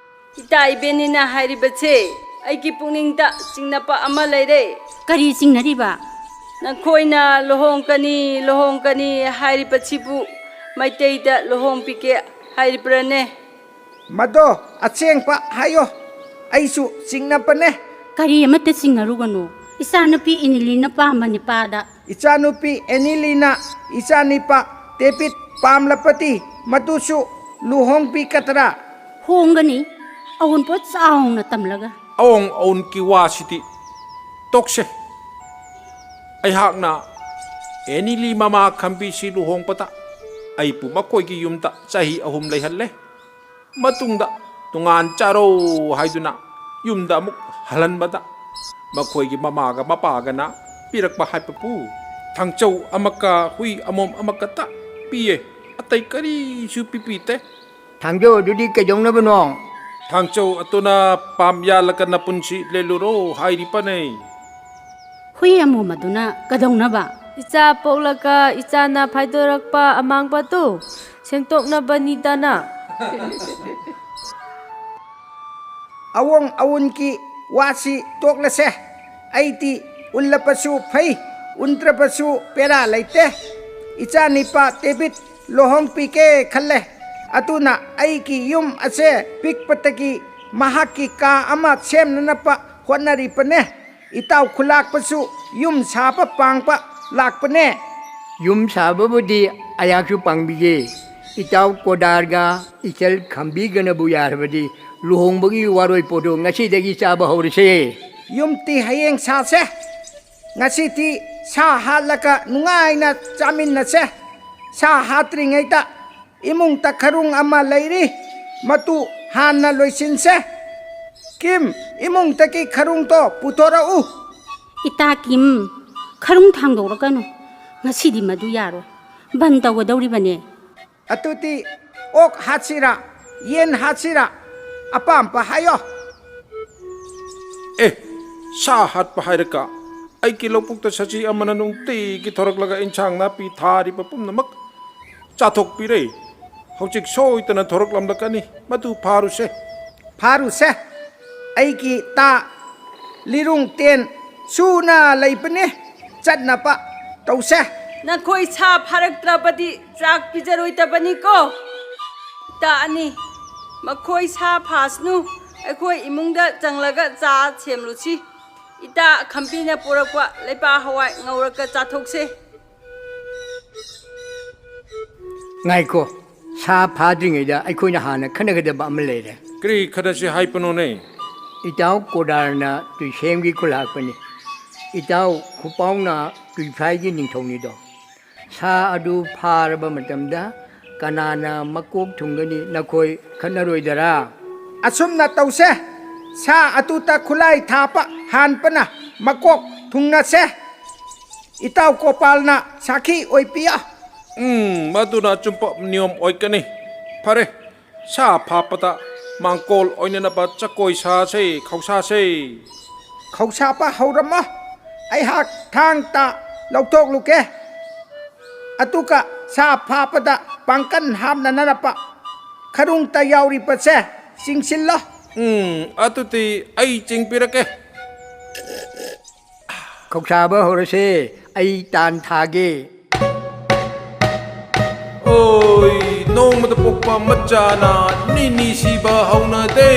ꯏꯇꯥ ꯏꯕꯦꯅꯤꯅ ꯍꯥꯏꯔꯤꯕꯁꯦ ꯑꯩꯒꯤ ꯄꯨꯛꯅꯤꯡꯗ ꯆꯤꯡꯅꯕ ꯑꯃ ꯂꯩꯔꯦ꯫ ꯀꯔꯤ ꯆꯤꯡꯅꯔꯤꯕ? ꯅꯈꯣꯏꯅ ꯂꯨꯍꯣꯡꯀꯅꯤ, ꯂꯨꯍꯣꯡꯀꯅꯤ ꯍꯥꯏꯔꯤꯕꯁꯤꯕꯨ ꯃꯩꯇꯩꯗ ꯂꯨꯍꯣꯡꯕꯤꯒꯦ ꯍꯥꯏꯔꯤꯕ꯭ꯔꯥꯅꯦ? ꯃꯗꯣ ꯑꯁꯦꯡꯕ ꯍꯥꯏꯌꯣ, ꯑꯩꯁꯨ ꯆꯤꯡꯅꯕꯅꯦ꯫ ꯀꯔꯤ ꯑꯃꯠꯇ ꯆꯤꯡꯅꯔꯨꯒꯅꯨ, ꯏꯆꯥꯅꯨꯄꯤ ꯏꯅꯤꯂꯤꯅ ꯄꯥꯝꯕ ꯅꯤꯄꯥꯗ꯫ ꯏꯆꯥꯅꯨꯄꯤ ꯑꯦꯅꯤꯂꯤꯅ ꯏꯆꯥꯅꯤꯄꯥ ꯗꯦꯕꯤꯠ ꯄꯥꯝꯂꯕꯗꯤ ꯃꯗꯨꯁꯨ ꯂꯨꯍꯣꯡꯕꯤꯒꯗ꯭ꯔꯥ? ꯍꯣꯡꯒꯅꯤ, ꯑꯋꯨꯟꯄꯣꯠ ꯆꯥꯎꯅ ꯇꯝꯂꯒ꯫ ꯑꯋꯣꯡ ꯑꯋꯨꯟꯒꯤ ꯋꯥꯁꯤꯗꯤ ꯇꯣꯛꯁꯦ꯫ ꯑꯩꯍꯥꯛꯅ ꯑꯦꯅꯤꯂꯤ ꯃꯃꯥ ꯈꯝꯕꯤꯁꯤ ꯂꯨꯍꯣꯡꯕꯗ ꯑꯩꯕꯨ ꯃꯈꯣꯏꯒꯤ ꯌꯨꯝꯗ ꯆꯍꯤ ꯑꯍꯨꯝ ꯂꯩꯍꯜꯂꯦ꯫ ꯃꯇꯨꯡꯗ ꯇꯣꯉꯥꯟ ꯆꯥꯔꯣ ꯍꯥꯏꯗꯨꯅ ꯌꯨꯝꯗ ꯑꯃꯨꯛ ꯍꯜꯍꯟꯕꯗ ꯃꯈꯣꯏꯒꯤ ꯃꯃꯥꯒ ꯃꯄꯥꯒꯅ ꯄꯤꯔꯛꯄ ꯍꯥꯏꯕꯕꯨ ꯊꯥꯡꯆꯧ ꯑꯃꯒ ꯍꯨꯏ ꯑꯃꯣꯝ ꯑꯃꯈꯛꯇ ꯄꯤꯌꯦ꯫ ꯑꯇꯩ ꯀꯔꯤꯁꯨ ꯄꯤꯕꯤꯗꯦ꯫ ꯊꯥꯡꯖꯧ ꯑꯗꯨꯗꯤ ꯀꯩꯗꯧꯅꯕꯅꯣ? ꯊꯥꯡꯆꯧ ꯑꯗꯨꯅ ꯄꯥꯝ ꯌꯥꯜꯂꯒ ꯅꯄꯨꯟꯁꯤ ꯂꯦꯜꯂꯨꯔꯣ ꯍꯥꯏꯔꯤꯕꯅꯦ꯫ ꯍꯨꯏ ꯑꯃꯣꯝ ꯑꯗꯨꯅ ꯀꯩꯗꯧꯅꯕ? ꯏꯆꯥ ꯄꯣꯛꯂꯒ ꯏꯆꯥꯅ ꯐꯥꯏꯗꯣꯔꯛꯄ ꯑꯃꯥꯡꯕꯗꯨ ꯁꯦꯡꯗꯣꯛꯅꯕꯅꯤꯗꯅ꯫ ꯑꯋꯣꯡ ꯑꯋꯨꯟꯒꯤ ꯋꯥꯁꯤ ꯇꯣꯛꯂꯁꯦ꯫ ꯑꯩꯗꯤ ꯎꯜꯂꯕꯁꯨ ꯐꯩ, ꯎꯟꯗ꯭ꯔꯕꯁꯨ ꯄꯦꯔꯥ ꯂꯩꯇꯦ꯫ ꯏꯆꯥ ꯅꯤꯄꯥ ꯗꯦꯕꯤꯠ ꯂꯨꯍꯣꯡꯕꯤꯒꯦ ꯈꯜꯂꯦ꯫ ꯑꯗꯨꯅ ꯑꯩꯒꯤ ꯌꯨꯝ ꯑꯁꯦ ꯄꯤꯛꯄꯗꯒꯤ ꯃꯍꯥꯛꯀꯤ ꯀꯥ ꯑꯃ ꯁꯦꯝꯅꯅꯕ ꯍꯣꯠꯅꯔꯤꯕꯅꯦ꯫ ꯏꯇꯥꯎ ꯈꯨꯂꯥꯛꯄꯁꯨ ꯌꯨꯝ ꯁꯥꯕ ꯄꯥꯡꯕ ꯂꯥꯛꯄꯅꯦ꯫ ꯌꯨꯝ ꯁꯥꯕꯕꯨꯗꯤ ꯑꯩꯍꯥꯛꯁꯨ ꯄꯥꯡꯕꯤꯒꯦ꯫ ꯏꯇꯥꯎ ꯀꯣꯗꯥꯔꯒ ꯏꯆꯜ ꯈꯝꯕꯤꯒꯅꯕꯨ ꯌꯥꯔꯕꯗꯤ ꯂꯨꯍꯣꯡꯕꯒꯤ ꯋꯥꯔꯣꯏ ꯄꯣꯠꯇꯣ ꯉꯁꯤꯗꯒꯤ ꯆꯥꯕ ꯍꯧꯔꯁꯦ꯫ ꯌꯨꯝꯇꯤ ꯍꯌꯦꯡ ꯁꯥꯁꯦ꯫ ꯉꯁꯤꯗꯤ ꯁꯥ ꯍꯥꯠꯂꯒ ꯅꯨꯡꯉꯥꯏꯅ ꯆꯥꯃꯤꯟꯅꯁꯦ꯫ ꯁꯥ ꯍꯥꯠꯇ꯭ꯔꯤꯉꯩꯗ ꯏꯃꯨꯡꯗ ꯈꯔꯨꯡ ꯑꯃ ꯂꯩꯔꯤ, ꯃꯗꯨ ꯍꯥꯟꯅ ꯂꯣꯏꯁꯤꯟꯁꯦ꯫ ꯀꯤꯝ, ꯏꯃꯨꯡꯗꯒꯤ ꯈꯔꯨꯡꯗꯣ ꯄꯨꯊꯣꯔꯛꯎ꯫ ꯏꯇꯥ ꯀꯤꯝ, ꯈꯔꯨꯡ ꯊꯥꯡꯗꯣꯔꯛꯀꯅꯨ꯫ ꯉꯁꯤꯗꯤ ꯃꯗꯨ ꯌꯥꯔꯣꯏ꯫ ꯕꯟ ꯇꯧꯒꯗꯧꯔꯤꯕꯅꯦ꯫ ꯑꯗꯨꯗꯤ ꯑꯣꯛ ꯍꯥꯠꯁꯤꯔꯥ, ꯌꯦꯟ ꯍꯥꯠꯁꯤꯔꯥ? ꯑꯄꯥꯝꯕ ꯍꯥꯏꯌꯣ꯫ ꯑꯦ, ꯁꯥ ꯍꯥꯠꯄ ꯍꯥꯏꯔꯒ ꯑꯩꯒꯤ ꯂꯧꯕꯨꯛꯇ ꯁꯖꯤ ꯑꯃꯅ ꯅꯨꯡꯇꯤꯒꯤ ꯊꯣꯔꯛꯂꯒ ꯏꯟꯁꯥꯡ ꯅꯥꯄꯤ ꯊꯥꯔꯤꯕ ꯄꯨꯝꯅꯃꯛ ꯆꯥꯊꯣꯛꯄꯤꯔꯦ꯫ ꯍꯧꯖꯤꯛ ꯁꯣꯏꯗꯅ ꯊꯣꯔꯛꯂꯝꯂꯛꯀꯅꯤ, ꯃꯗꯨ ꯐꯥꯔꯨꯁꯦ꯫ ꯐꯥꯔꯨꯁꯦ꯫ ꯑꯩꯒꯤ ꯇꯥ ꯂꯤꯔꯨꯡ ꯇꯦꯟ ꯁꯨꯅ ꯂꯩꯕꯅꯦ꯫ ꯆꯠꯅꯕ ꯇꯧꯁꯦ꯫ ꯅꯈꯣꯏ ꯁꯥ ꯐꯥꯔꯛꯇ꯭ꯔꯕꯗꯤ ꯆꯥꯛ ꯄꯤꯖꯔꯣꯏꯗꯕꯅꯤꯀꯣ꯫ ꯏꯇꯥ ꯑꯅꯤ, ꯃꯈꯣꯏ ꯁꯥ ꯐꯥꯁꯅꯨ, ꯑꯩꯈꯣꯏ ꯏꯃꯨꯡꯗ ꯆꯪꯂꯒ ꯆꯥ ꯁꯦꯝꯂꯨꯁꯤ꯫ ꯏꯇꯥ ꯈꯝꯕꯤꯅ ꯄꯨꯔꯛꯄ ꯂꯩꯄꯥꯛ ꯍꯋꯥꯏ ꯉꯧꯔꯒ ꯆꯥꯊꯣꯛꯁꯦ꯫ ꯉꯥꯏꯈꯣ, ꯁꯥ ꯐꯥꯗ꯭ꯔꯤꯉꯩꯗ ꯑꯩꯈꯣꯏꯅ ꯍꯥꯟꯅ ꯈꯟꯅꯒꯗꯕ ꯑꯃ ꯂꯩꯔꯦ꯫ ꯀꯔꯤ ꯈꯟꯅꯁꯤ ꯍꯥꯏꯕꯅꯣꯅꯦ? ꯏꯇꯥꯎ ꯀꯣꯗꯥꯔꯅ ꯇꯨꯏꯁꯦꯝꯒꯤ ꯈꯨꯂꯥꯛꯄꯅꯤ꯫ ꯏꯇꯥꯎ ꯈꯨꯄꯥꯎꯅ ꯇꯨꯏꯐꯥꯏꯒꯤ ꯅꯤꯡꯊꯧꯅꯤꯗꯣ꯫ ꯁꯥ ꯑꯗꯨ ꯐꯥꯔꯕ ꯃꯇꯝꯗ ꯀꯅꯥꯅ ꯃꯀꯣꯛ ꯊꯨꯡꯒꯅꯤ, ꯅꯈꯣꯏ ꯈꯟꯅꯔꯣꯏꯗꯔꯥ? ꯑꯁꯨꯝꯅ ꯇꯧꯁꯦ, ꯁꯥ ꯑꯗꯨꯗ ꯈꯨꯠꯂꯥꯏ ꯊꯥꯕ ꯍꯥꯟꯕꯅ ꯃꯀꯣꯛ ꯊꯨꯡꯅꯁꯦ꯫ ꯏꯇꯥꯎ ꯒꯣꯄꯥꯜꯅ ꯁꯥꯈꯤ ꯑꯣꯏꯕꯤꯌꯣ꯫ ꯎꯝ, ꯃꯗꯨꯅ ꯑꯆꯨꯝꯕ ꯅꯤꯌꯣꯝ ꯑꯣꯏꯒꯅꯤ꯫ ꯐꯔꯦ, ꯁꯥ ꯐꯥꯕꯗ ꯃꯥꯡꯒꯣꯜ ꯑꯣꯏꯅꯅꯕ ꯆꯀꯣꯏ ꯁꯥꯁꯦ, ꯈꯧꯁꯥꯁꯦ꯫ ꯈꯧꯁꯥꯕ ꯍꯧꯔꯝꯃꯣ꯫ ꯑꯩꯍꯥꯛ ꯊꯥꯡꯇ ꯂꯧꯊꯣꯛꯂꯨꯒꯦ꯫ ꯑꯗꯨꯒ ꯁꯥ ꯐꯥꯕꯗ ꯄꯥꯡꯒꯜ ꯍꯥꯞꯅꯅꯕ ꯈꯔꯨꯡꯇ ꯌꯥꯎꯔꯤꯕꯁꯦ ꯆꯤꯡꯁꯤꯜꯂꯣ꯫ ꯎꯝ, ꯑꯗꯨꯗꯤ ꯑꯩ ꯆꯤꯡꯕꯤꯔꯒꯦ꯫ ꯈꯧꯁꯥꯕ ꯍꯧꯔꯁꯦ, ꯑꯩ ꯇꯥꯟ ꯊꯥꯒꯦ꯫ ꯑꯣꯏ, ꯅꯣꯡꯃꯗ ꯄꯣꯛꯄ ꯃꯆꯥꯅ ꯅꯤꯅꯤ ꯁꯤꯕ ꯍꯧꯅꯗꯦ꯫